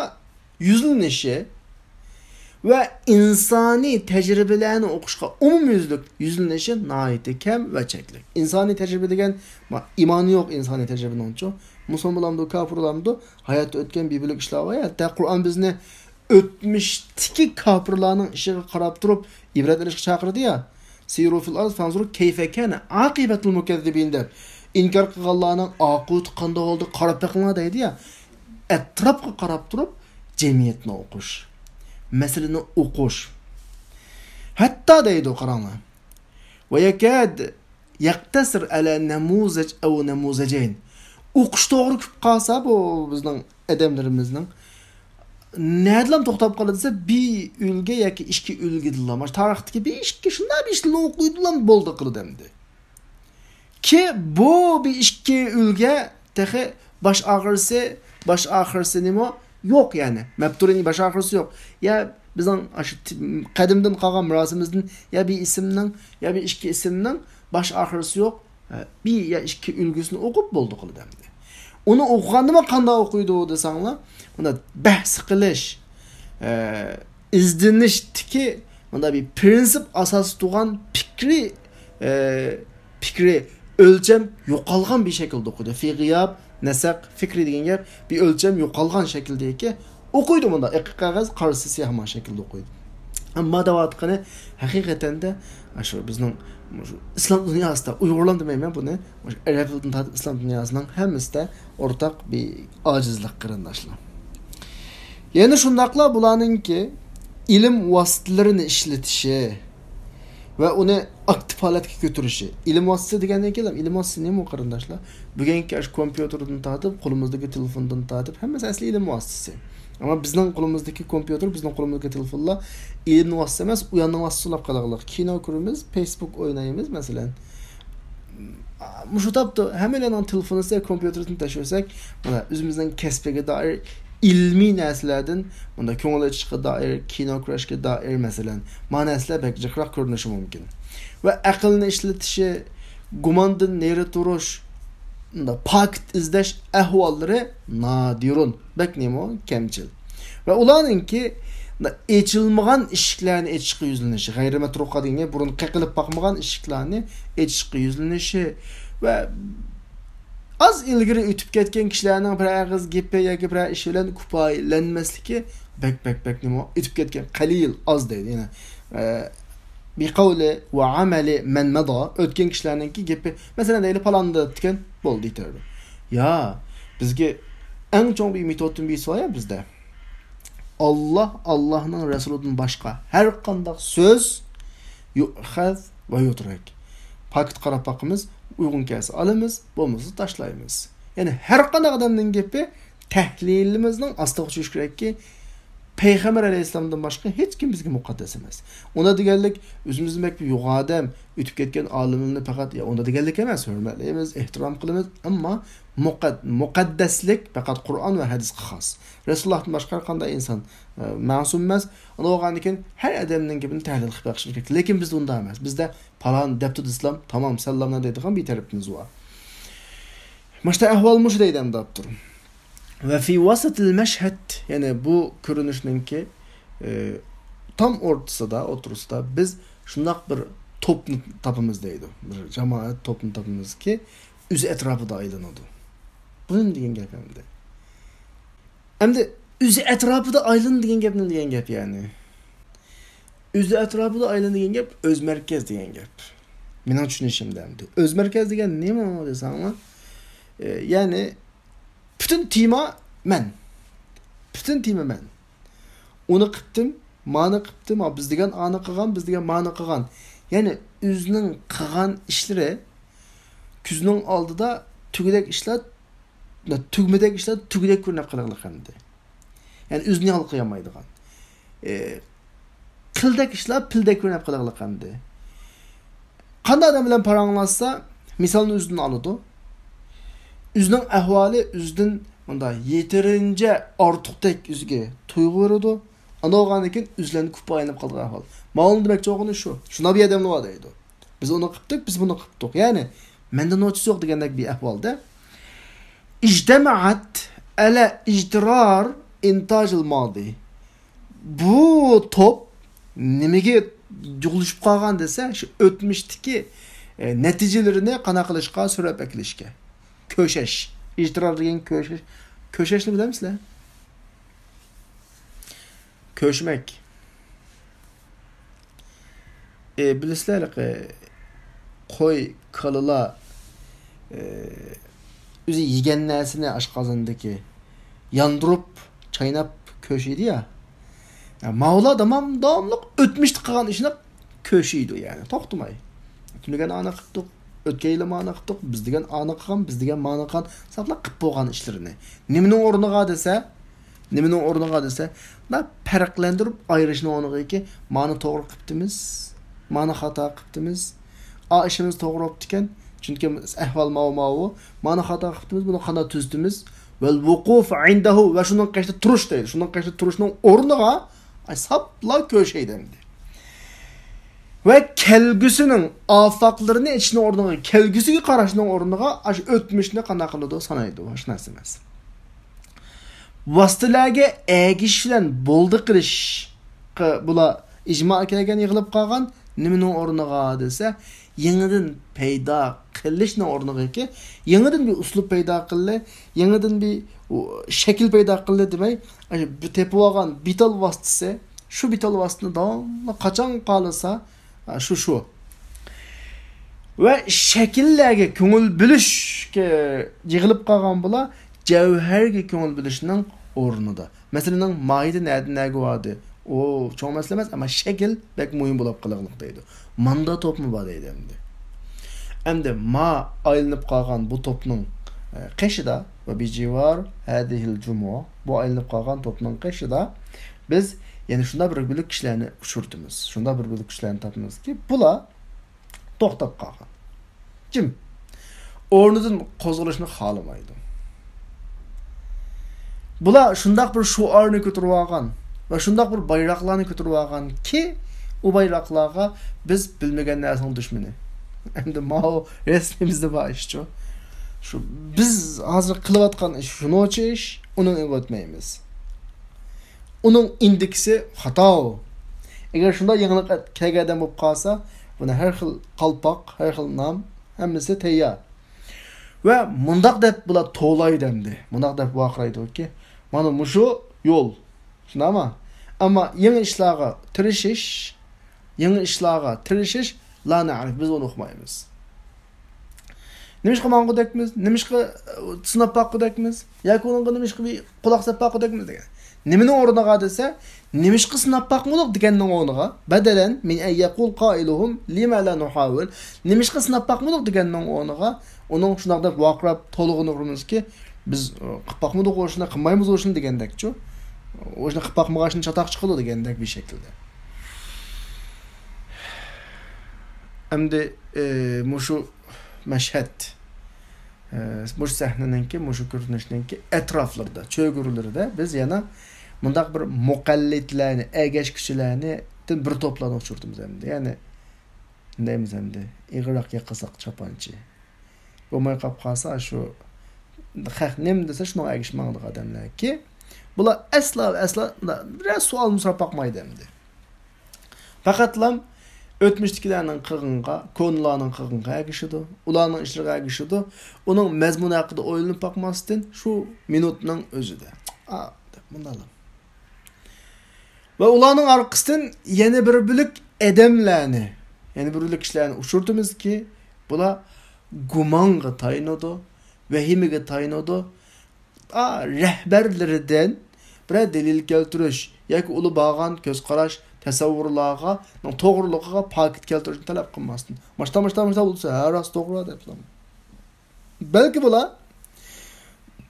يۈزلىنىشى ۋە ئىنسانىي تەجرىبىلەرنى ئوقۇشقا ئومۇميۈزلۈك يۈزلىنىشى ناھايىتى كەم ۋە چەكلىك. ئىنسانىي تەجرىبە دېگەن، ما، ئىمانى يوق ئىنسانىي تەجرىبىنىڭچۇ؟ مۇسۇلمان بولامدۇ، كاپىر بولامدۇ، ھاياتتا ئۆتكەن بىر بۆلەك ئىشلار بار يا. ھەتتا قۇرئان بىزنى ئۆتمۈشتىكى كاپىرلارنىڭ ئىشىغا قاراپ تۇرۇپ ئىبرەت ئېلىشقا چاقىرىدۇ يا. سىيرۇ فىل ئەرز فەنزۇرۇ كەيفە كانە ئاقىبەتۇل مۇكەززىبىن دەپ، ئىنكار قىلغانلارنىڭ ئاقىۋىتى قانداق بولدى قاراپ بېقىڭلار دەيدۇ يا. ئەتراپقا قاراپ تۇرۇپ جەمئىيەتنى ئوقۇش، مەسىلىنى ئوقۇش. ھەتتا دەيدۇ، قاراڭلار. ويكاد يقتصر على نموذج أو نموذجين. ئوقۇش توغرا كېلىپ قالسا، بۇ بىزنىڭ ئادەملىرىمىزنىڭ نەدىلا توختاپ قالىدۇ دېسە، بىر ئۈلگە ياكى ئىككى ئۈلگىدىلا، مانا تارىختىكى بىر ئىككى شۇنداق بىر ئىشلارنى ئوقۇيدىلا بولدى قىلىدۇ ئەمدى. كى بۇ بىر ئىككى ئۈلگە تېخى باش ئاخىرسى، باش ئاخىرسى نېمە؟ يوق يەنى. مەپتۇرىنى باش ئاخىرسى يوق. يا بىزنىڭ ئاشۇ ت-، قەدىمدىن قالغان مىراسىمىزدىن يا بىر ئىسىمنىڭ، يا بىر ئىككى ئىسىمنىڭ باش ئاخىرسى يوق. ھە، بىر يا ئىككى ئۈلگىسىنى ئوقۇپ بولدى قىلىدۇ ئەمدى. ئۇنى ئوقۇغاندىمۇ قانداق ئوقۇيدۇ دېسەڭلار، مۇنداق بەھس قىلىش، ئە، ئىزدىنىشتىكى مۇنداق بىر پرىنسىپ ئاساس تۇغان پىكرى، ئە، پىكرى ئۆلچەم يوقالغان بىر شەكىلدە ئوقۇيدۇ. في غياب نسق فكري دېگەن گەپ، بىر ئۆلچەم يوقالغان شەكىلدىكى ئوقۇيدۇ مۇنداق. ئېقىق قەغەز قارىسى سىياھ ھامان شەكىلدە ئوقۇيدۇ. ئەمما دەۋاتقىنى ھەقىقەتەندە شۇ بىزنىڭ مۇشۇ ئىسلام دۇنياسىدا، ئۇيغۇرلار دېمەيمەن بۇنى، مۇشۇ ئەرەبلەردىن تارتىپ ئىسلام دۇنياسىنىڭ ھەممىسىدە ئورتاق بىر ئاجىزلىق، قېرىنداشلار. يەنە شۇنداقلا بۇلارنىڭكى ئىلىم ۋاسىتىلىرىنى ئىشلىتىشى ۋە ئۇنى ئاكتىپ ھالەتكە كۆتۈرۈشى. ئىلىم ۋاسىتىسى دېگەندىن كېيىن، ئىلىم ۋاسىتىسى نېمە، قېرىنداشلار؟ بۈگۈنكى ئاشۇ كومپيۇتېردىن تارتىپ، قولىمىزدىكى تېلېفوندىن تارتىپ، ھەممىسى ئەسلى ئىلىم ۋاسىتىسى. ئەمما بىزنىڭ قولىمىزدىكى كومپيۇتېر، بىزنىڭ قولىمىزدىكى تېلېفونلار ئىلىم ۋاسىتىسى ئەمەس، ئۇياننىڭ ۋاسىتىسى بولۇپ قالغانلىق. كىنو كۆرىمىز، فېيسبۇك ئوينايمىز، مەسىلەن. مۇشۇ تاپتا ھەممەيلەننىڭ تېلېفونىسى، كومپيۇتېرىدىن تەشۋەرسەك، مانا، ئۆزىمىزنىڭ كەسپىگە دائىر ئىلمىي نەرسىلەردىن، مۇنداق كۆڭۈل ئېچىشقا دائىر، كىنو كۆرۈشكە دائىر، مەسىلەن، مانا نەرسىلەر بەك جىقراق كۆرۈنۈشى مۇمكىن. ۋە ئەقىلنى ئىشلىتىشى، گۇماندىن نېرى تۇرۇش، مۇنداق پاكىت ئىزدەش ئەھۋاللىرى نادىرۇن. بەك نېمە؟ كەمچىل. ۋە ئۇلارنىڭكى ئېچىلمىغان ئىشىكلەرنى ئېچىشقا يۈزلىنىشى، غەيرىي مەترۇقا دېگەن گەپ، بۇرۇن قېقىلىپ باقمىغان ئىشىكلەرنى ئېچىشقا يۈزلىنىشى ۋە ئاز ئىلگىرى ئۆتۈپ كەتكەن كىشىلەرنىڭ بىرەر ئېغىز گېپى ياكى بىرەر ئىش بىلەن كۇپايىلەنمەسلىكى بەك، بەك، بەك نېمە؟ ئۆتۈپ كەتكەن، قەلىل، ئاز دەيدۇ. يەنە، ئە، بىقەۋلى ۋە ئەمەلى مەن مەدا، ئۆتكەن كىشىلەرنىڭكى گېپى، مەسىلەن، دەيلى، پالاندا ئۆتكەن، بولدى، يېتەردى. يا، بىزگە ئەڭ چوڭ بىر مېتودتىن بىرسى بار يا بىزدە. ئاللا، ئاللانىڭ رەسۇلىدىن باشقا ھەر قانداق سۆز يۇئخەز ۋە يۇترەك. پاكىت قاراپ باقىمىز، ئۇيغۇن كەلسە ئالىمىز، بولمىسا تاشلايمىز. يەنى ھەر قانداق ئادەمنىڭ گېپى تەھلىلىمىزنىڭ ئاستىغا چۈشۈشى كېرەككى، پەيغەمبەر ئەلەيھىسسالامدىن باشقا ھېچكىم بىزگە مۇقەددەس ئەمەس. ئۇنداق دېگەنلىك، ئۆزىمىزدىن بەك بىر يوغان ئادەم، ئۆتۈپ كەتكەن ئالىملارنى پەقەت، يا، ئۇنداق دېگەنلىك ئەمەس، ھۆرمەتلەيمىز، ئېھتىرام قىلىمىز، ئەمما مۇقەد-، مۇقەددەسلىك پەقەت قۇرئان ۋە ھەدىسكە خاس. رەسۇلۇللاھتىن باشقا ھەر قانداق ئىنسان، ئە، مەسۇم ئەمەس. ئۇنداق بولغاندىكىن، ھەر ئادەمنىڭ گېپىنى تەھلىل قىلىپ بېقىشىمىز كېرەك. لېكىن بىزدە ئۇنداق ئەمەس. بىزدە پالان دەپتۇ دېسىلام، تامام، سەللاملا دەيدىغان بىر تەرىپىمىز بار. مۇشۇ ئەھۋال مۇشۇ دەيدۇ ئەمدى ئاپتور. ۋە فى ۋەسەتىل مەشھەد، يەنى بۇ كۆرۈنۈشنىڭكى، ئى، تام ئورتىسىدا، ئوتتۇرىسىدا بىز شۇنداق بىر توپنى تاپىمىز دەيدۇ. بىر جامائەت توپنى تاپىمىزكى، ئۆزى ئەتراپىدا ئايلىنىدۇ. بۇ نېمە دېگەن گەپ ئەمدى؟ ئەمدى ئۆزى ئەتراپىدا ئايلىنىدۇ دېگەن گەپ نېمە دېگەن گەپ يەنى؟ ئۆزى ئەتراپىدا ئايلىنىدۇ دېگەن گەپ ئۆز مەركەز دېگەن گەپ. مېنىڭ چۈشىنىشىمدە ئەمدى. ئۆز مەركەز دېگەن نېمە دېسەڭلار؟ ئى، يەنى پۈتۈن تېما مەن. پۈتۈن تېما مەن. ئۇنى قىپتىم، مانى قىپتىم، ھا، بىز دېگەن ئانى قىلغان، بىز دېگەن مانى قىلغان. يەنى ئۆزىنىڭ قىلغان ئىشلىرى كۆزىنىڭ ئالدىدا تۈگىدەك ئىشلار، تۈگمىدەك ئىشلار تۈگىدەك كۆرۈنۈپ قېلىغلىق ئەمدى. يەنى ئۆزىنى ھال قىلالمايدىغان. ئى، قىلدەك ئىشلار پىلدەك كۆرۈنۈپ قېلىغلىق ئەمدى. قانداق ئادەم بىلەن پاراڭلاشسا، مىسالنى ئۆزىدىن ئالىدۇ. ئۆزىنىڭ ئەھۋالى ئۆزىدىن مۇنداق يېتىرىنچە ئارتۇقتەك ئۆزىگە تۇيغۇ بېرىدۇ. ئانداق بولغاندىن كېيىن ئۆزلەرنى كۇپپا ئايلىنىپ قالىدىغان ئەھۋال. ماۋۇنىڭ دېمەكچى بولغىنى شۇ. شۇنداق بىر ئادەملەر بار دەيدۇ. بىز ئۇنى قىپتۇق، بىز بۇنى قىپتۇق. يەنى، مەندە نوچىسى يوق دېگەندەك بىر ئەھۋالدا. ئىجتەمەئەت ئەلە ئىجتىرار ئىنتاجىل مادى. بۇ توپ نېمىگە جۇغلىشىپ قالغان دېسە، شۇ ئۆتمۈشتىكى، ئە، نەتىجىلىرىنى قانداق قىلىشقا، سۆرەپ ئەكېلىشكە. كۆشەش. ئىجتىرار دېگەن كۆشەش. كۆشەشنى بىلەمسىلەر؟ كۆشمەك. ئى، بىلىسىلەر، ھېلىقى قوي، كالىلار، ئى، ئۆزى يېگەن نەرسىنى ئاشقازىنىدىكى ياندۇرۇپ، چايناپ كۆشىيدۇ يا. يا، ماۋۇلار داۋام، داۋاملىق ئۆتمۈشتە قىلغان ئىشىنى كۆشىيدۇ، يەنى توختىماي. تۈنۈگۈن ئانى قىپتۇق، ئۆتكەن يىلى مانى قىپتۇق، بىز دېگەن ئانى قىلغان، بىز دېگەن مانى قىلغان، ساپلا قىپ بولغان ئىشلىرىنى. نېمىنىڭ ئورنىغا دېسە، نېمىنىڭ ئورنىغا دېسە، مانا پەرقلەندۈرۈپ ئايرىشنىڭ ئورنىغىكى، مانى توغرا قىپتىمىز، مانى خاتا قىپتىمىز. ئا، ئىشىمىز توغرا بوپتىكەن، چۈنكى ئەھۋال ماۋۇ، ماۋۇ. مانى خاتا قىپتىمىز، بۇنى قانداق تۈزىتىمىز؟ ۋەل ۋۇقۇف ئىندەھۇ، ۋە شۇنىڭ قېشىدا تۇرۇش دەيدۇ. شۇنىڭ قېشىدا تۇرۇشنىڭ ئورنىغا، ئاي، ساپلا كۆشەي دەمدى. ۋە كەلگۈسىنىڭ ئافاقلىرىنى ئېچىشنىڭ ئورنىغا، كەلگۈسىگە قاراشنىڭ ئورنىغا، ئاشۇ ئۆتمۈشنى قانداق قىلىدۇ، سانايدۇ، ھېچ نەرسە ئەمەس. ۋاسىتىلەرگە ئەگىشىش بىلەن بولدى قىلىشقا بۇلار ئىجما كەلگەن، يىغىلىپ قالغان. نېمىنىڭ ئورنىغا دېسە، يېڭىدىن پەيدا قىلىشنىڭ ئورنىغىكى، يېڭىدىن بىر ئۇسلۇب پەيدا قىلدى، يېڭىدىن بىر، ئۇ، شەكىل پەيدا قىلدى دېمەي، ئاشۇ بىر تېپىۋالغان بىتال ۋاسىتىسى، شۇ بىتال ۋاسىتىنى داۋاملىق قاچان خالىسا، ھە، شۇ، شۇ. ۋە شەكىللەرگە كۆڭۈل بۆلۈشكە يىغىلىپ قالغان بۇلار جەۋھەرگە كۆڭۈل بۆلۈشنىڭ ئورنىدا. مەسىلىنىڭ ماھىيىتى نەدىن نەگە باردى؟ ئۇ چوڭ مەسىلە ئەمەس، ئەمما شەكىل بەك مۇھىم بولۇپ قېلىغلىق دەيدۇ. ماندا توپمۇ بار دەيدۇ ئەمدى. ئەمدى ما ئايلىنىپ قالغان بۇ توپنىڭ، ئە، قېشىدا، ۋە بىجىۋار ھەدىھىل جۇمۇ، بۇ ئايلىنىپ قالغان توپنىڭ قېشىدا بىز يەنە شۇنداق بىر بۆلەك كىشىلەرنى ئۇچرىتىمىز. شۇنداق بىر بۆلەك كىشىلەرنى تاپىمىزكى، بۇلار توختاپ قالغان. جىم. ئورنىدىن قوزغىلىشنى خالىمايدۇ. بۇلار شۇنداق بىر شوئارنى كۆتۈرۈۋالغان ۋە شۇنداق بىر بايراقلارنى كۆتۈرۈۋالغانكى، ئۇ بايراقلارغا بىز بىلمىگەن نەرسىنىڭ دۈشمىنى. ئەمدى ماۋۇ رەسىمىمىزدە بار ئىشچۇ. شۇ بىز ھازىر قىلىۋاتقان ئىش شۇنىڭچە ئىش، ئۇنىڭ ئۆتمەيمىز. ئۇنىڭ ئىندىكىسى خاتا. ئەگەر شۇنداق يېڭىلىق كەلگەن ئادەم بولۇپ قالسا، بۇنى ھەر خىل قالپاق، ھەر خىل نام، ھەممىسى تەييار. ۋە مۇنداق دەپ بۇلار توۋلايدۇ ئەمدى. مۇنداق دەپ ۋارقىرايدۇكى، مانا مۇشۇ يول. شۇنداقمۇ؟ ئەمما يېڭى ئىشلارغا تىرىشىش، يېڭى ئىشلارغا تىرىشىش، لا نەئرىف، بىز ئۇنى ئۇقمايمىز. نېمىشقا ماڭغۇدەكمىز؟ نېمىشقا، ئە، سىناپ باققۇدەكمىز؟ ياكى ئۇنىڭغا نېمىشقا بىر قۇلاق سەپ باققۇدەكمىز دېگەن. نېمىنىڭ ئورنىغا دېسە، نېمىشقا سىناپ باقمىدۇق دېگەننىڭ ئورنىغا، بەدەلەن مىن ئەن يەقۇل قائىلۇھۇم لىمە لا نۇھاۋىل، نېمىشقا سىناپ باقمىدۇق دېگەننىڭ ئورنىغا، ئۇنىڭ شۇنداق دەپ ۋارقىراپ توۋلىغىنى ئۇقىمىزكى، بىز، ئە، قىلىپ باقمىدۇق، ئۇ ئىشنى قىلمايمىز، ئۇ ئىشنى دېگەندەكچۇ. ئۇ ئىشنى قىلىپ باقمىغان ئىشتىن چاتاق چىقىدۇ دېگەندەك بىر شەكىلدە. ئەمدى، ئى، مۇشۇ مەشھەد، ئى، مۇشۇ سەھنىنىڭكى، مۇشۇ كۆرۈنۈشنىڭكى ئەتراپلىرىدا، چۆگۈرىلىرىدە بىز يەنە مۇنداق بىر مۇقەللىدلەرنى، ئەگەشكۈچىلەرنى، بىر توپلارنى ئۇچرىتىمىز ئەمدى. يەنى، دەيمىز ئەمدى، ئېغىرراق ياقىساق چاپانچى. بولماي قاپ قالسا، شۇ خەق نېمە دېسە، شۇنىڭغا ئەگىشىپ ماڭىدىغان ئادەملەركى، بۇلار ئەسلا، ئەسلا بىرەر سوئالمۇ سوراپ باقمايدۇ ئەمدى. پەقەتلا ئۆتمۈشتىكىلەرنىڭ قىلغىنىغا، كونىلارنىڭ قىلغىنىغا ئەگىشىدۇ، ئۇلارنىڭ ئىشلىرىغا ئەگىشىدۇ. ئۇنىڭ مەزمۇنى ھەققىدە ئويلىنىپ باقماستىن، شۇ مىنۇتنىڭ ئۆزىدە، ئا، دەپ مۇنداقلا. ۋە ئۇلارنىڭ ئارقىسىدىن يەنە بىر بۆلەك ئادەملەرنى، يەنە بىر بۆلەك كىشىلەرنى ئۇچرىتىمىزكى، بۇلار گۇمانغا تايىنىدۇ، ۋەھىمىگە تايىنىدۇ. ئا، رەھبەرلىرىدىن بىرەر دەلىل كەلتۈرۈش ياكى ئۇلار بارغان كۆز قاراش، تەسەۋۋۇرلارغا، توغرىلىقىغا پاكىت كەلتۈرۈشنى تەلەپ قىلماستىن، ماشتا، ماشتا، ماشتا بولسا، ھە، راست، توغرا دەپ. بەلكى بۇلار،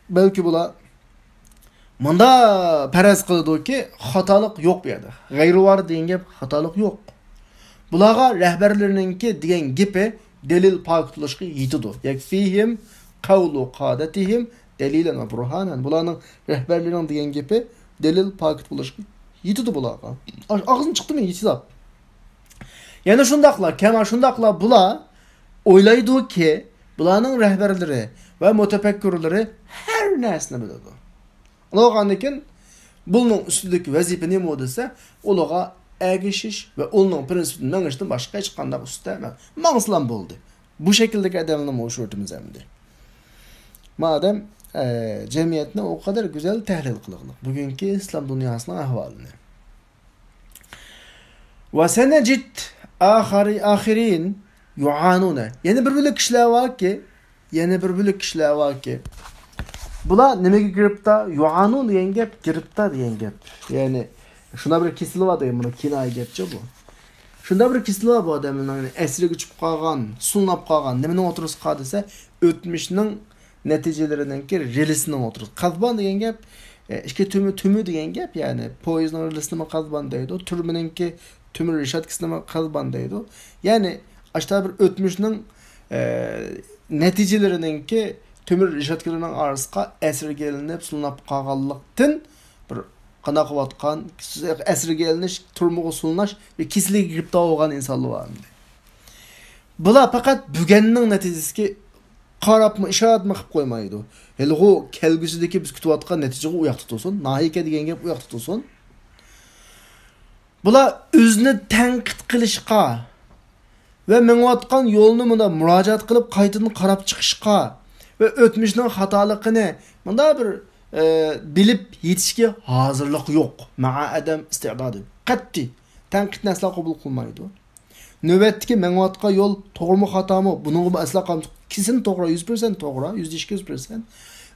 بەلكى بۇلار مۇندا پەرەز قىلىدۇكى، خاتالىق يوق بۇ يەردە. غەيرىۋارى دېگەن گەپ، خاتالىق يوق. بۇلارغا رەھبەرلىرىنىڭكى دېگەن گېپى دەلىل پاكىت بولۇشقا يېتىدۇ. يەكفىھىم قەۋلۇ قادەتىھىم دەلىلەن ۋە بۇرھانەن. بۇلارنىڭ رەھبەرلىرىنىڭ دېگەن گېپى دەلىل پاكىت بولۇشقا يېتىدۇ بۇلارغا. ئاغ-، ئاغزىدىن چىقتىمۇ يېتىدۇ. يەنە شۇنداقلا، كەما شۇنداقلا بۇلار ئويلايدۇكى، بۇلارنىڭ رەھبەرلىرى ۋە مۇتەپەككۇرلىرى ھەر نەرسىنى بىلىدۇ. ئۇنداق بولغاندىكىن، بۇنىڭ ئۈستىدىكى ۋەزىپە نېمە دېسە، ئۇلارغا ئەگىشىش ۋە ئۇنىڭ پىرىنسىپىدىن مېڭىشتىن باشقا ھېچقانداق ئۈستىدە ئەمەس. ماڭسىلام بولدى. بۇ شەكىلدىكى ئادەملەرنى ئۇچرىتىمىز ئەمدى. مادەم، ئە، جەمئىيەتنى ئۇ قەدەر گۈزەل تەھلىل قىلغىلىق. بۈگۈنكى ئىسلام دۇنياسىنىڭ ئەھۋالىنى. ۋە سەنەجىد ئاخىرى-، ئاخىرىن يۇئانۇنە. يەنە بىر بۆلەك كىشىلەر باركى، يەنە بىر بۆلەك كىشىلەر باركى، بۇلار نېمىگە گىرىپتار؟ يۇئانۇن دېگەن گەپ، گىرىپتار دېگەن گەپ. يەنى، شۇنداق بىر كېسىلى بار دېگەن، بۇنىڭ كىنايە گەپچۇ بۇ. شۇنداق بىر كېسىلى بار بۇ ئادەمنىڭ، يەنى ئەسىرگە چۈشۈپ قالغان، سۇنۇپ قالغان. نېمىنىڭ ئوتتۇرىسىغا دېسە، ئۆتمۈشنىڭ نەتىجىلىرىنىڭكى رېلىسىنىڭ ئوتتۇرىسى. قەلبان دېگەن گەپ، ئە، ئىككى تۈمۈ، تۈمۈ دېگەن گەپ، يەنى پويىزنىڭ رېلىسىنىمۇ قەلبان دەيدۇ، تۈرمىنىڭكى تۆمۈر رېشاتكىسىنىمۇ قەلبان دەيدۇ. يەنى، ئاشتا بىر ئۆتمۈشنىڭ، ئە، نەتىجىلىرىنىڭكى تۆمۈر رېشاتكىلىرىنىڭ ئارىسىغا ئەسىرگە ئېلىنىپ، سۇنۇپ قالغانلىقتىن بىر قانداق قىلىۋاتقان، ئەسىرگە ئېلىنىش، تۈرمىگە سولىنىش ۋە كېسىلىگە گىرىپتار بولغان ئىنسانلار بار ئەمدى. بۇلار پەقەت بۈگۈننىڭ نەتىجىسىگە قاراپمۇ، ئىشارەتمۇ قىلىپ قويمايدۇ. ھېلىغۇ كەلگۈسىدىكى بىز كۈتۈۋاتقان نەتىجىغۇ ئۇ ياقتا تۇرسۇن، ناھىيكە دېگەن گەپ ئۇ ياقتا تۇرسۇن. بۇلار ئۆزىنى تەنقىد قىلىشقا ۋە مېڭىۋاتقان يولنى مۇنداق مۇراجىئەت قىلىپ، قايتىدىن قاراپ چىقىشقا ۋە ئۆتمۈشنىڭ خاتالىقىنى مۇنداق بىر، ئە، بىلىپ يېتىشكە ھازىرلىقى يوق. مەئە ئەدەم ئىستىئدادى. قەتئىي تەنقىدنى ئەسلا قوبۇل قىلمايدۇ. نۆۋەتتىكى مېڭىۋاتقان يول توغرىمۇ، خاتامۇ؟ بۇنىڭغىمۇ ئەسلا قارىمايدۇ. كېسىن توغرا، يۈز پىرسەنت توغرا، يۈزدە ئىككى يۈز پىرسەنت.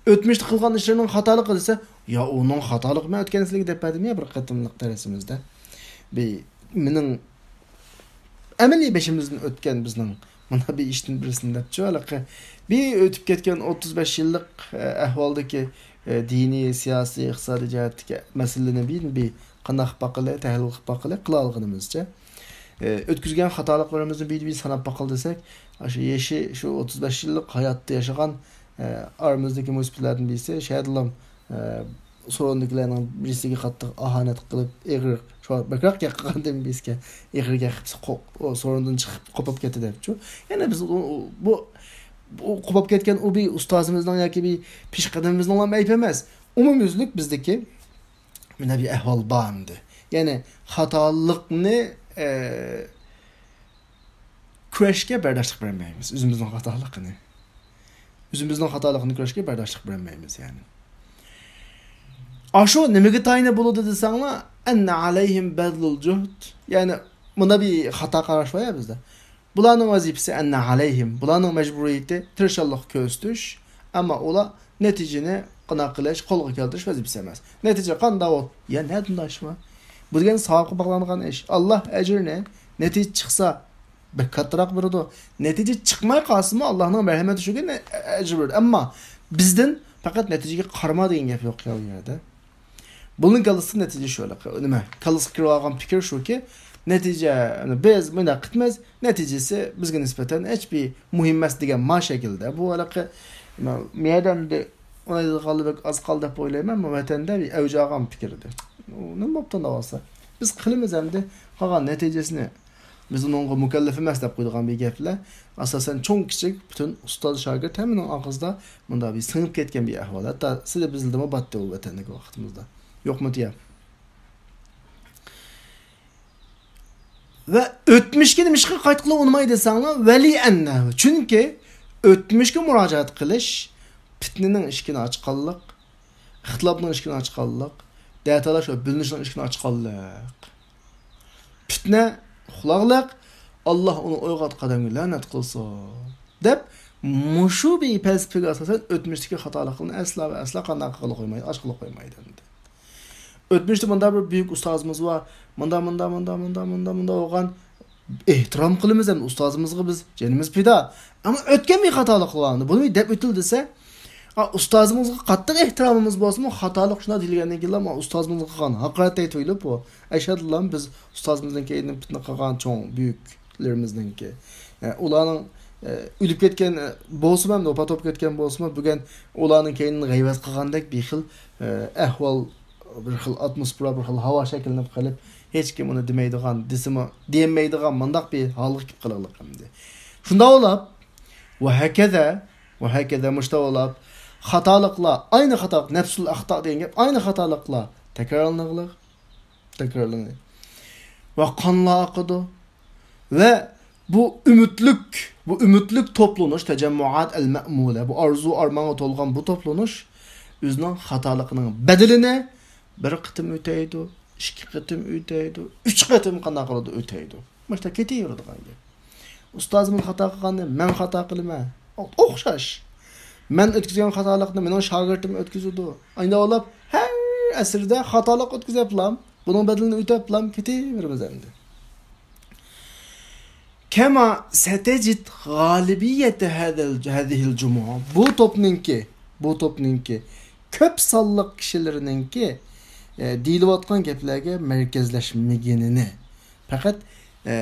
ئۆتمۈشتە قىلغان ئىشلىرىنىڭ خاتالىقى دېسە، يا ئۇنىڭ خاتالىقى، مەن ئۆتكەن سىلەرگە دەپ بەردىم يا بىر قېتىملىق دەرسىمىزدە. بى-، مېنىڭ ئەمەلىي بېشىمىزدىن ئۆتكەن بىزنىڭ مانا بىر ئىشتىن بىرسىنى دەپچۇ ھېلىقى. بىر ئۆتۈپ كەتكەن ئوتتۇز بەش يىللىق، ئە، ئەھۋالدىكى، ئە، دىنىي، سىياسىي، ئىقتىسادىي جەھەتتىكى مەسىلىنى بىر، بىر قانداق قىلىپ باقىلى، تەھلىل قىلىپ باقىلى، قىلالىغىنىمىزچە. ئە، ئۆتكۈزگەن خاتالىقلىرىمىزنى بىر، بىر ساناپ باقىلى دېسەك، ئاشۇ يېشى، شۇ ئوتتۇز بەش يىللىق ھاياتتا ياشىغان، ئە، ئارىمىزدىكى مۇنسىپلارنىڭ بىرسى شەھەردىلا، ئە، سورۇندىكىلەرنىڭ بىرسىگە قاتتىق ئاھانەت قىلىپ، ئېغىر، شۇ بەكرەك گەپ قىلغاندىن بىرسىگە ئېغىر گەپ قىلىپ، قو-، ئۇ سورۇندىن چىقىپ قوپۇپ كەتتى دەپچۇ. يەنى بىز ئۇ، ئۇ، بۇ، بۇ قوپۇپ كەتكەن ئۇ بىر ئۇستازىمىزنىڭ ياكى بىر پېشقەدىمىمىزنىڭلا ئەيىبى ئەمەس. ئومۇميۈزلۈك بىزدىكى مانا بىر ئەھۋال بار ئەمدى. يەنى خاتالىقنى، ئە، كۈرەشكە بەرداشلىق بەرمەيمىز، ئۆزىمىزنىڭ خاتالىقىنى. ئۆزىمىزنىڭ خاتالىقىنى كۆرۈشكە بەرداشلىق بەرمەيمىز، يەنى. ئاشۇ نېمىگە تايىنىپ بولىدۇ دېسەڭلار، ئەننە ئەلەيھىم بەزلۇل جۇھد. يەنى، مۇندا بىر خاتا قاراش بار يا بىزدە. بۇلارنىڭ ۋەزىپىسى ئەننە ئەلەيھىم. بۇلارنىڭ مەجبۇرىيىتى تىرىشچانلىق كۆرسىتىش، ئەمما ئۇلار نەتىجىنى قانداق قىلىش، قولغا كەلتۈرۈش ۋەزىپىسى ئەمەس. نەتىجە قانداق بول؟ يا نەدىن داشما؟ بۇ دېگەن ساۋابقا باغلانغان ئىش. ئاللا ئەجرىنى، نەتىجە چىقسا، بەك كاتتىراق بېرىدۇ. نەتىجە چىقماي قالسىمۇ، ئاللانىڭ مەرھەمىتى شۇكى، ئەجىر بېرىدۇ. ئەمما بىزدىن پەقەت نەتىجىگە قارىما دېگەن گەپ يوق يا ئۇ يەردە. بۇنىڭ كاللىسىدا نەتىجە شۇ، نېمە، كاللىسىغا كىرىۋالغان پىكىر شۇكى، نەتىجە، بىز مۇنداق قىلىمىز، نەتىجىسى بىزگە نىسبەتەن ھېچبىر مۇھىم ئەمەس دېگەن ما شەكىلدە. بۇ ھېلىقى، نېمە، مۇ يەردە ئەمدى ئۇنايدىغانلار بەك ئاز قالدى دەپ ئويلايمەن، بۇ ۋەتەندە بىر ئەۋج ئالغان پىكىر ئىدى. ئۇ نېمە بوپتۇ ئۇنداق بولسا؟ بىز قىلىمىز ئەمدى، قالغان نەتىجىسىنى بىز ئۇنىڭغا مۇكەللەپ ئەمەس دەپ قويىدىغان بىر گەپلەر. ئاساسەن چوڭ كىچىك پۈتۈن ئۇستاز شاگىرت ھەممىنىڭ ئاغزىدا مۇنداق بىر سىڭىپ كەتكەن بىر ئەھۋال. ھەتتا سىلى بىزلىدىمۇ باتتى ئۇ ۋەتەندىكى ۋاقتىمىزدا. يوقمۇ دېيە. ۋە ئۆتمۈشكە نېمىشقا قايتقىلى ئۇنىماي دېسەڭلار، ۋەلى ئەننە. چۈنكى ئۆتمۈشكە مۇراجىئەت قىلىش پىتنىنىڭ ئىشىكىنى ئاچقانلىق، ئىختىلاپنىڭ ئىشىكىنى ئاچقانلىق، دەتالاش ۋە بۆلۈنۈشنىڭ ئىشىكىنى ئاچقانلىق. پىتنە قۇلاقلىق، ئاللا ئۇنى ئويغاتقان ئادەمگە لەنەت قىلسۇن، دەپ، مۇشۇ بىر پەلسەپىگە ئاساسەن ئۆتمۈشتىكى خاتالىقلارنى ئەسلا ۋە ئەسلا قانداق قىلغىلى قويمايدۇ، ئاچقىلى قويمايدۇ ئەمدى. ئۆتمۈشتە مۇنداق بىر بۈيۈك ئۇستازىمىز بار، مۇنداق، مۇنداق، مۇنداق، مۇنداق، مۇنداق، مۇنداق بولغان، ئېھتىرام قىلىمىز ھەم ئۇستازىمىزغا بىز جېنىمىز پىدا. ئەمما ئۆتكەن بىر خاتالىق قىلغان، بۇنى دەپ ئۆتۈل دېسە، ئا، ئۇستازىمىزغا قاتتىق ئېھتىرامىمىز بولسىمۇ، خاتالىق شۇنداق دېيىلگەندىن كېيىن، ئۇستازىمىزغا قىلغان ھاقارەت دەيتۇيۇلۇپ بۇ. ئەشەدۇللا بىز ئۇستازىمىزدىن كېيىن پىتنە قىلغان چوڭ بۈيۈكلىرىمىزنىڭكى. ئە، ئۇلارنىڭ، ئە، ئۆلۈپ كەتكەن، ئە، بولسىمۇ، ھەم ۋاپات بولۇپ كەتكەن بولسىمۇ، بۈگۈن ئۇلارنىڭ كەينىدىن غەيۋەت قىلغاندەك بىر خىل، ئە، ئەھۋال، بىر خىل ئاتموسفېرا، بىر خىل ھاۋا شەكىللىنىپ قېلىپ، ھېچكىم ئۇنى دېمەيدىغان، دېسىمۇ دېيەلمەيدىغان مۇنداق بىر ھالغا كېلىپ قالغانلىق ئەمدى. شۇنداق بولۇپ، ۋە ھەكەزە، ۋە ھەكەزە مۇشۇنداق بولۇپ، خاتالىقلار، ئاينى خاتالىق، نەپسۇل ئەختا دېگەن گەپ، ئاينى خاتالىقلار تەكرارلىنىغلىق، تەكرارلىنىدۇ. ۋە قانلار ئاقىدۇ. ۋە بۇ ئۈمىدلىك، بۇ ئۈمىدلىك توپلىنىش، تەجەممۇئات ئەل مەمۇلە، بۇ ئارزۇ ئارمانغا تولغان بۇ توپلىنىش ئۆزىنىڭ خاتالىقىنىڭ بەدىلىنى بىر قېتىم ئۆتەيدۇ، ئىككى قېتىم ئۆتەيدۇ، ئۈچ قېتىم قانداق قىلىدۇ ئۆتەيدۇ. مۇشۇنداق كېتىۋېرىدىغان گەپ. ئۇستازىمىز خاتا قىلغاننى مەن خاتا قىلىمەن. ئوخشاش. مەن ئۆتكۈزگەن خاتالىقنى مېنىڭ شاگىرتىم ئۆتكۈزىدۇ. ئاينى ئويلاپ، ھەر ئەسىردە خاتالىق ئۆتكۈزۈپلام، بۇنىڭ بەدىلىنى ئۆتەپلام كېتىۋېرىمىز ئەمدى. كەما سەتەجىد غالىبىيەتە ھەزىل، ھەزىھىل جۇمۇئە. بۇ توپنىڭكى، بۇ توپنىڭكى كۆپ سانلىق كىشىلىرىنىڭكى، ئە، دېيىلىۋاتقان گەپلەرگە مەركەزلەشمىگىنىنى، پەقەت، ئە،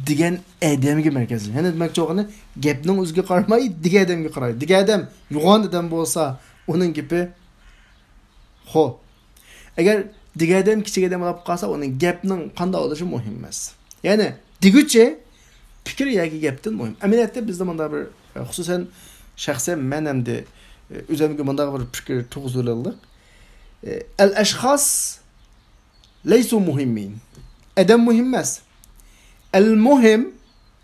دېگەن ئادەمگە مەركەزلەش. يەنە دېمەكچى بولغىنى، گەپنىڭ ئۆزىگە قارىماي، دېگەن ئادەمگە قارايدۇ. دېگەن ئادەم يوغان ئادەم بولسا، ئۇنىڭ گېپى خو. ئەگەر دېگەن ئادەم كىچىك ئادەم بولۇپ قالسا، ئۇنىڭ گەپنىڭ قانداق بولۇشى مۇھىم ئەمەس. يەنى دېگۈچى پىكىر ياكى گەپتىن مۇھىم. ئەمەلىيەتتە بىزدە مۇنداق بىر، خۇسۇسەن شەخسەن مەن ئەمدى ئۆزۈمگە مۇنداق بىر پىكىر تۇرغۇزۇۋېلىڭلىق. ئەل ئەشخاس لەيسۇ مۇھىممىن. ئادەم مۇھىم ئەمەس. ئەل مۇھىم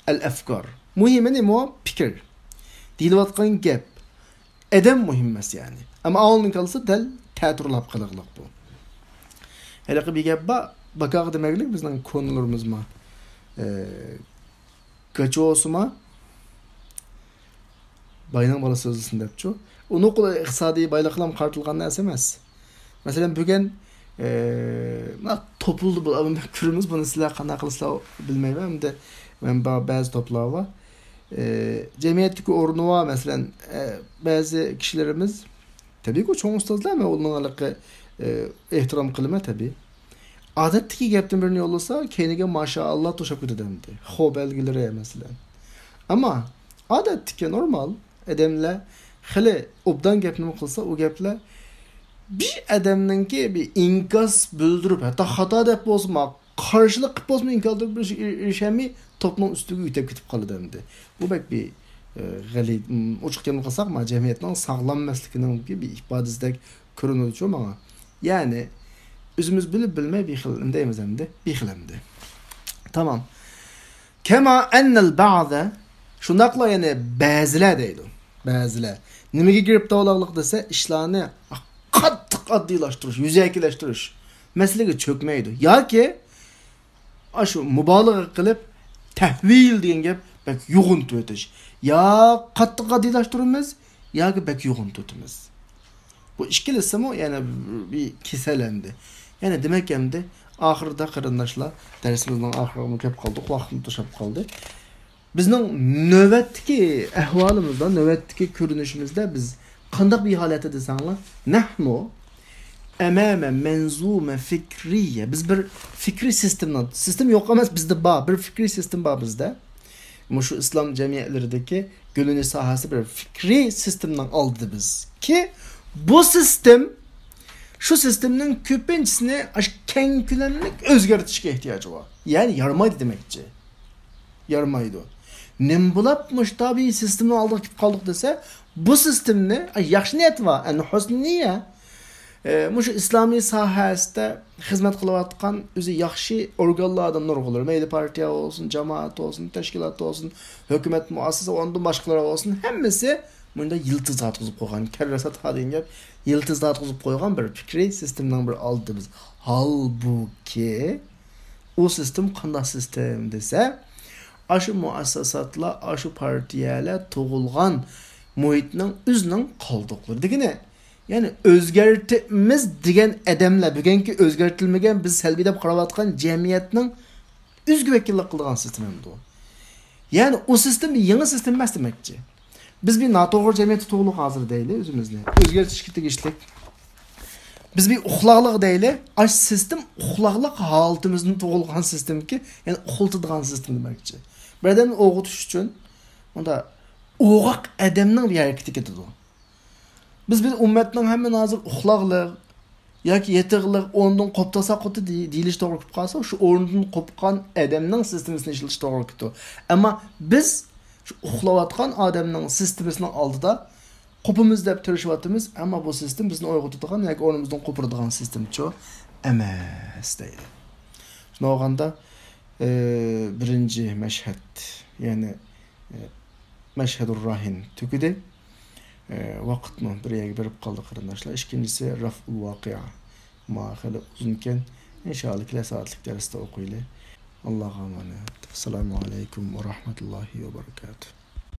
ئەل ئەفكار. مۇھىمى نېمە؟ پىكىر. دېيىلىۋاتقان گەپ. ئادەم مۇھىم ئەمەس يەنى. ئەمما ئاۋۇلنىڭ كاللىسى دەل تەتۈرلەپ قېلىغلىق بۇ. ھېلىقى بىر گەپ بار، باكاغا دېمەكلىك بىزنىڭ كونىلىرىمىزمۇ، ئە، گاچا بولسىمۇ، باينىڭ بالىسى سۆزلىسۇن دەپچۇ. ئۇنىڭ قولى ئىقتىسادىي بايلىققىلا قارىتىلغان نەرسە ئەمەس. مەسىلەن، بۈگۈن، ئە، مانا توپلىدا بۇ-، بۇنى كۆرىمىز، بۇنى سىلەر قانداق قىلىسىلەر بىلمەيمەن. ئەمدى مەن بە-، بەزى توپلار بار. ئە، جەمئىيەتتىكى ئورنى بار، مەسىلەن، ئە، بەزى كىشىلىرىمىز، تەبىئىيكى، چوڭ ئۇستازلار، مەن ئۇنىڭ ھېلىقى، ئە، ئېھتىرام قىلىمەن، تەبىئىي. ئادەتتىكى گەپتىن بىرنى يوللىسا، كەينىگە ماشائاللا توشۇپ كېتىدۇ ئەمدى. خو بەلگىلىرى، مەسىلەن. ئەمما ئادەتتىكى نورمال ئادەملەر خېلى ئوبدان گەپنىمۇ قىلسا، ئۇ گەپلەر بىر ئادەمنىڭكى بىر ئىنكاس بىلدۈرۈپ، ھەتتا خاتا دەپ بولسىمۇ، قارشىلىق قىلىپ بولسىمۇ، ئىنكاس بىلدۈرۈپ ئېرىشەلمەي، توپنىڭ ئۈستىگە ئۆتۈپ كېتىپ قالىدۇ ئەمدى. بۇ بەك بىر، ئە، غەلىتە، ئوچۇق گەپنى قىلساق، مانا جەمئىيەتنىڭ ساغلام ئەمەسلىكىنىڭ بىر ئىپادىسىدەك كۆرۈنىدۇچۇ ماڭا. يەنى، ئۆزىمىز بىلىپ بىلمەي بىخىل دەيمىز ئەمدى. بىخىل ئەمدى. تامام. كەما ئەننەل بەزە، شۇنداقلا يەنە بەزىلەر دەيدۇ. بەزىلەر. نېمىگە گىرىپتار بولاغلىق دېسە، ئىشلارنى قاتتىق ئاددىيلاشتۇرۇش، يۈزەكىلەشتۈرۈش. مەسىلىگە چۆكمەيدۇ. ياكى ئاشۇ مۇبالىغە قىلىپ، تەھۋىل دېگەن گەپ بەك يوغىنىتىۋېتىش. يا قاتتىق ئاددىيلاشتۇرىمىز، ياكى بەك يوغىنىتىۋېتىمىز. بۇ ئىككىلىسىمۇ يەنە بىر كېسەل ئەمدى. يەنە دېمەك ئەمدى ئاخىرىدا قېرىنداشلار، دەرسىمىزنىڭ ئاخىرىغىمۇ كەپ قالدۇق، ۋاقتىمۇ توشۇپ قالدى. بىزنىڭ نۆۋەتتىكى ئەھۋالىمىزدا، نۆۋەتتىكى كۆرۈنۈشىمىزدە بىز قانداق بىر ھالەتتە دېسەڭلار، نەھنۇ ئەمەمە مەنزۇمە فىكرىيە. بىز بىر فىكرىي سىستېمىنىڭ، سىستېم يوق ئەمەس، بىزدە بار، بىر فىكرىي سىستېم بار بىزدە. مۇشۇ ئىسلام جەمئىيەتلىرىدىكى گۆلىنى ساھەسى بىر فىكرىي سىستېمىنىڭ ئالدىدا بىز. كى، بۇ سىستېم، شۇ سىستېمنىڭ كۆپىنچىسىنى ئاشۇ كەڭ كۆلەملىك ئۆزگەرتىشكە ئېھتىياجى بار. يەنى يارىمايدۇ دېمەكچى. يارىمايدۇ. نېمە بولاپ مۇشتابىي سىستېمىنىڭ ئالدىغا كېلىپ قالدۇق دېسە، بۇ سىستېمنى، ئاي، ياخشى نىيەت بار، ئەنە، ھۆسنى نىيە. ئە، مۇشۇ ئىسلامىي ساھەسىدە خىزمەت قىلىۋاتقان ئۆزى ياخشى ئورگانلاردىن نۇرغۇنلىرى، مەيلى پارتىيە بولسۇن، جامائەت بولسۇن، تەشكىلات بولسۇن، ھۆكۈمەت مۇئەسسەسە، ئاندىن باشقىلار بولسۇن، ھەممىسى مۇنداق يىلتىز تارتقۇزۇپ قويغان، كەررە ساتها دېگەن گەپ، يىلتىز تارتقۇزۇپ قويغان بىر پىكرى سىستېمىنىڭ بىر ئالدىدا بىز. ھالبۇكى، ئۇ سىستېم قانداق سىستېم دېسە، ئاشۇ مۇئەسسەساتلار، ئاشۇ پارتىيەلەر تۇغۇلغان مۇھىتنىڭ ئۆزىنىڭ قالدۇقلىرى دېگىنى. يەنى ئۆزگەرتىمىز دېگەن ئادەملەر، بۈگۈنكى ئۆزگەرتىلمىگەن، بىز سەلبىي دەپ قاراۋاتقان جەمئىيەتنىڭ ئۆزىگە ۋەكىللىك قىلىدىغان سىستېمىدۇ. يەنى ئۇ سىستېما يېڭى سىستېما ئەمەس دېمەكچى. بىز بىر ناتوغرا جەمئىيەتتە تۇغۇلدۇق ھازىر دەيلى ئۆزىمىزنى. ئۆزگەرتىشكە تېگىشلىك. بىز بىر ئۇخلاقلىق دەيلى. ئاش سىستېم ئۇخلاقلىق ھالىتىمىزدىن تۇغۇلغان سىستېمكى، يەنى ئۇخلىتىدىغان سىستېما دېمەكچى. بىر ئادەمنى ئويغىتىش ئۈچۈن، ئۇندا ئوغاق ئادەمنىڭ بىر ھەرىكىتى كېتىدۇ. بىز، بىز ئۈممەتنىڭ ھەممە ھازىر ئۇخلاقلىق ياكى يېتىقلىق، ئورنىدىن قوپتاسا قوپتى دېي-، دېيىلىشى توغرا كېلىپ قالسا، شۇ ئورنىدىن قوپقان ئادەمنىڭ سىستېمىسىنى ئىشلىتىش توغرا كېلىدۇ. ئەمما بىز شۇ ئۇخلاۋاتقان ئادەمنىڭ سىستېمىسىنىڭ ئالدىدا قوپىمىز دەپ تىرىشىۋاتىمىز، ئەمما بۇ سىستېم بىزنى ئويغىتىدىغان ياكى ئورنىمىزدىن قوپۇرىدىغان سىستېمچۇ ئەمەس دەيدۇ. شۇنداق بولغاندا، ئى، بىرىنچى مەشھەد، يەنى، ئى، مەشھەدۇر راھىن تۈگىدى. ئى، ۋاقىتمۇ بىر يەرگە بېرىپ قالدى، قېرىنداشلار. ئىككىنچىسى، رەفئۇل ۋاقىئە. ما خېلى ئۇزۇنكەن. ئىنشائاللا، كېلەر سائەتلىك دەرستە ئوقۇيلى. ئاللاغا ئامانەت. ئەسسالامۇ ئەلەيكۇم ۋە رەھمەتۇللاھى ۋە بەرىكاتۇھ.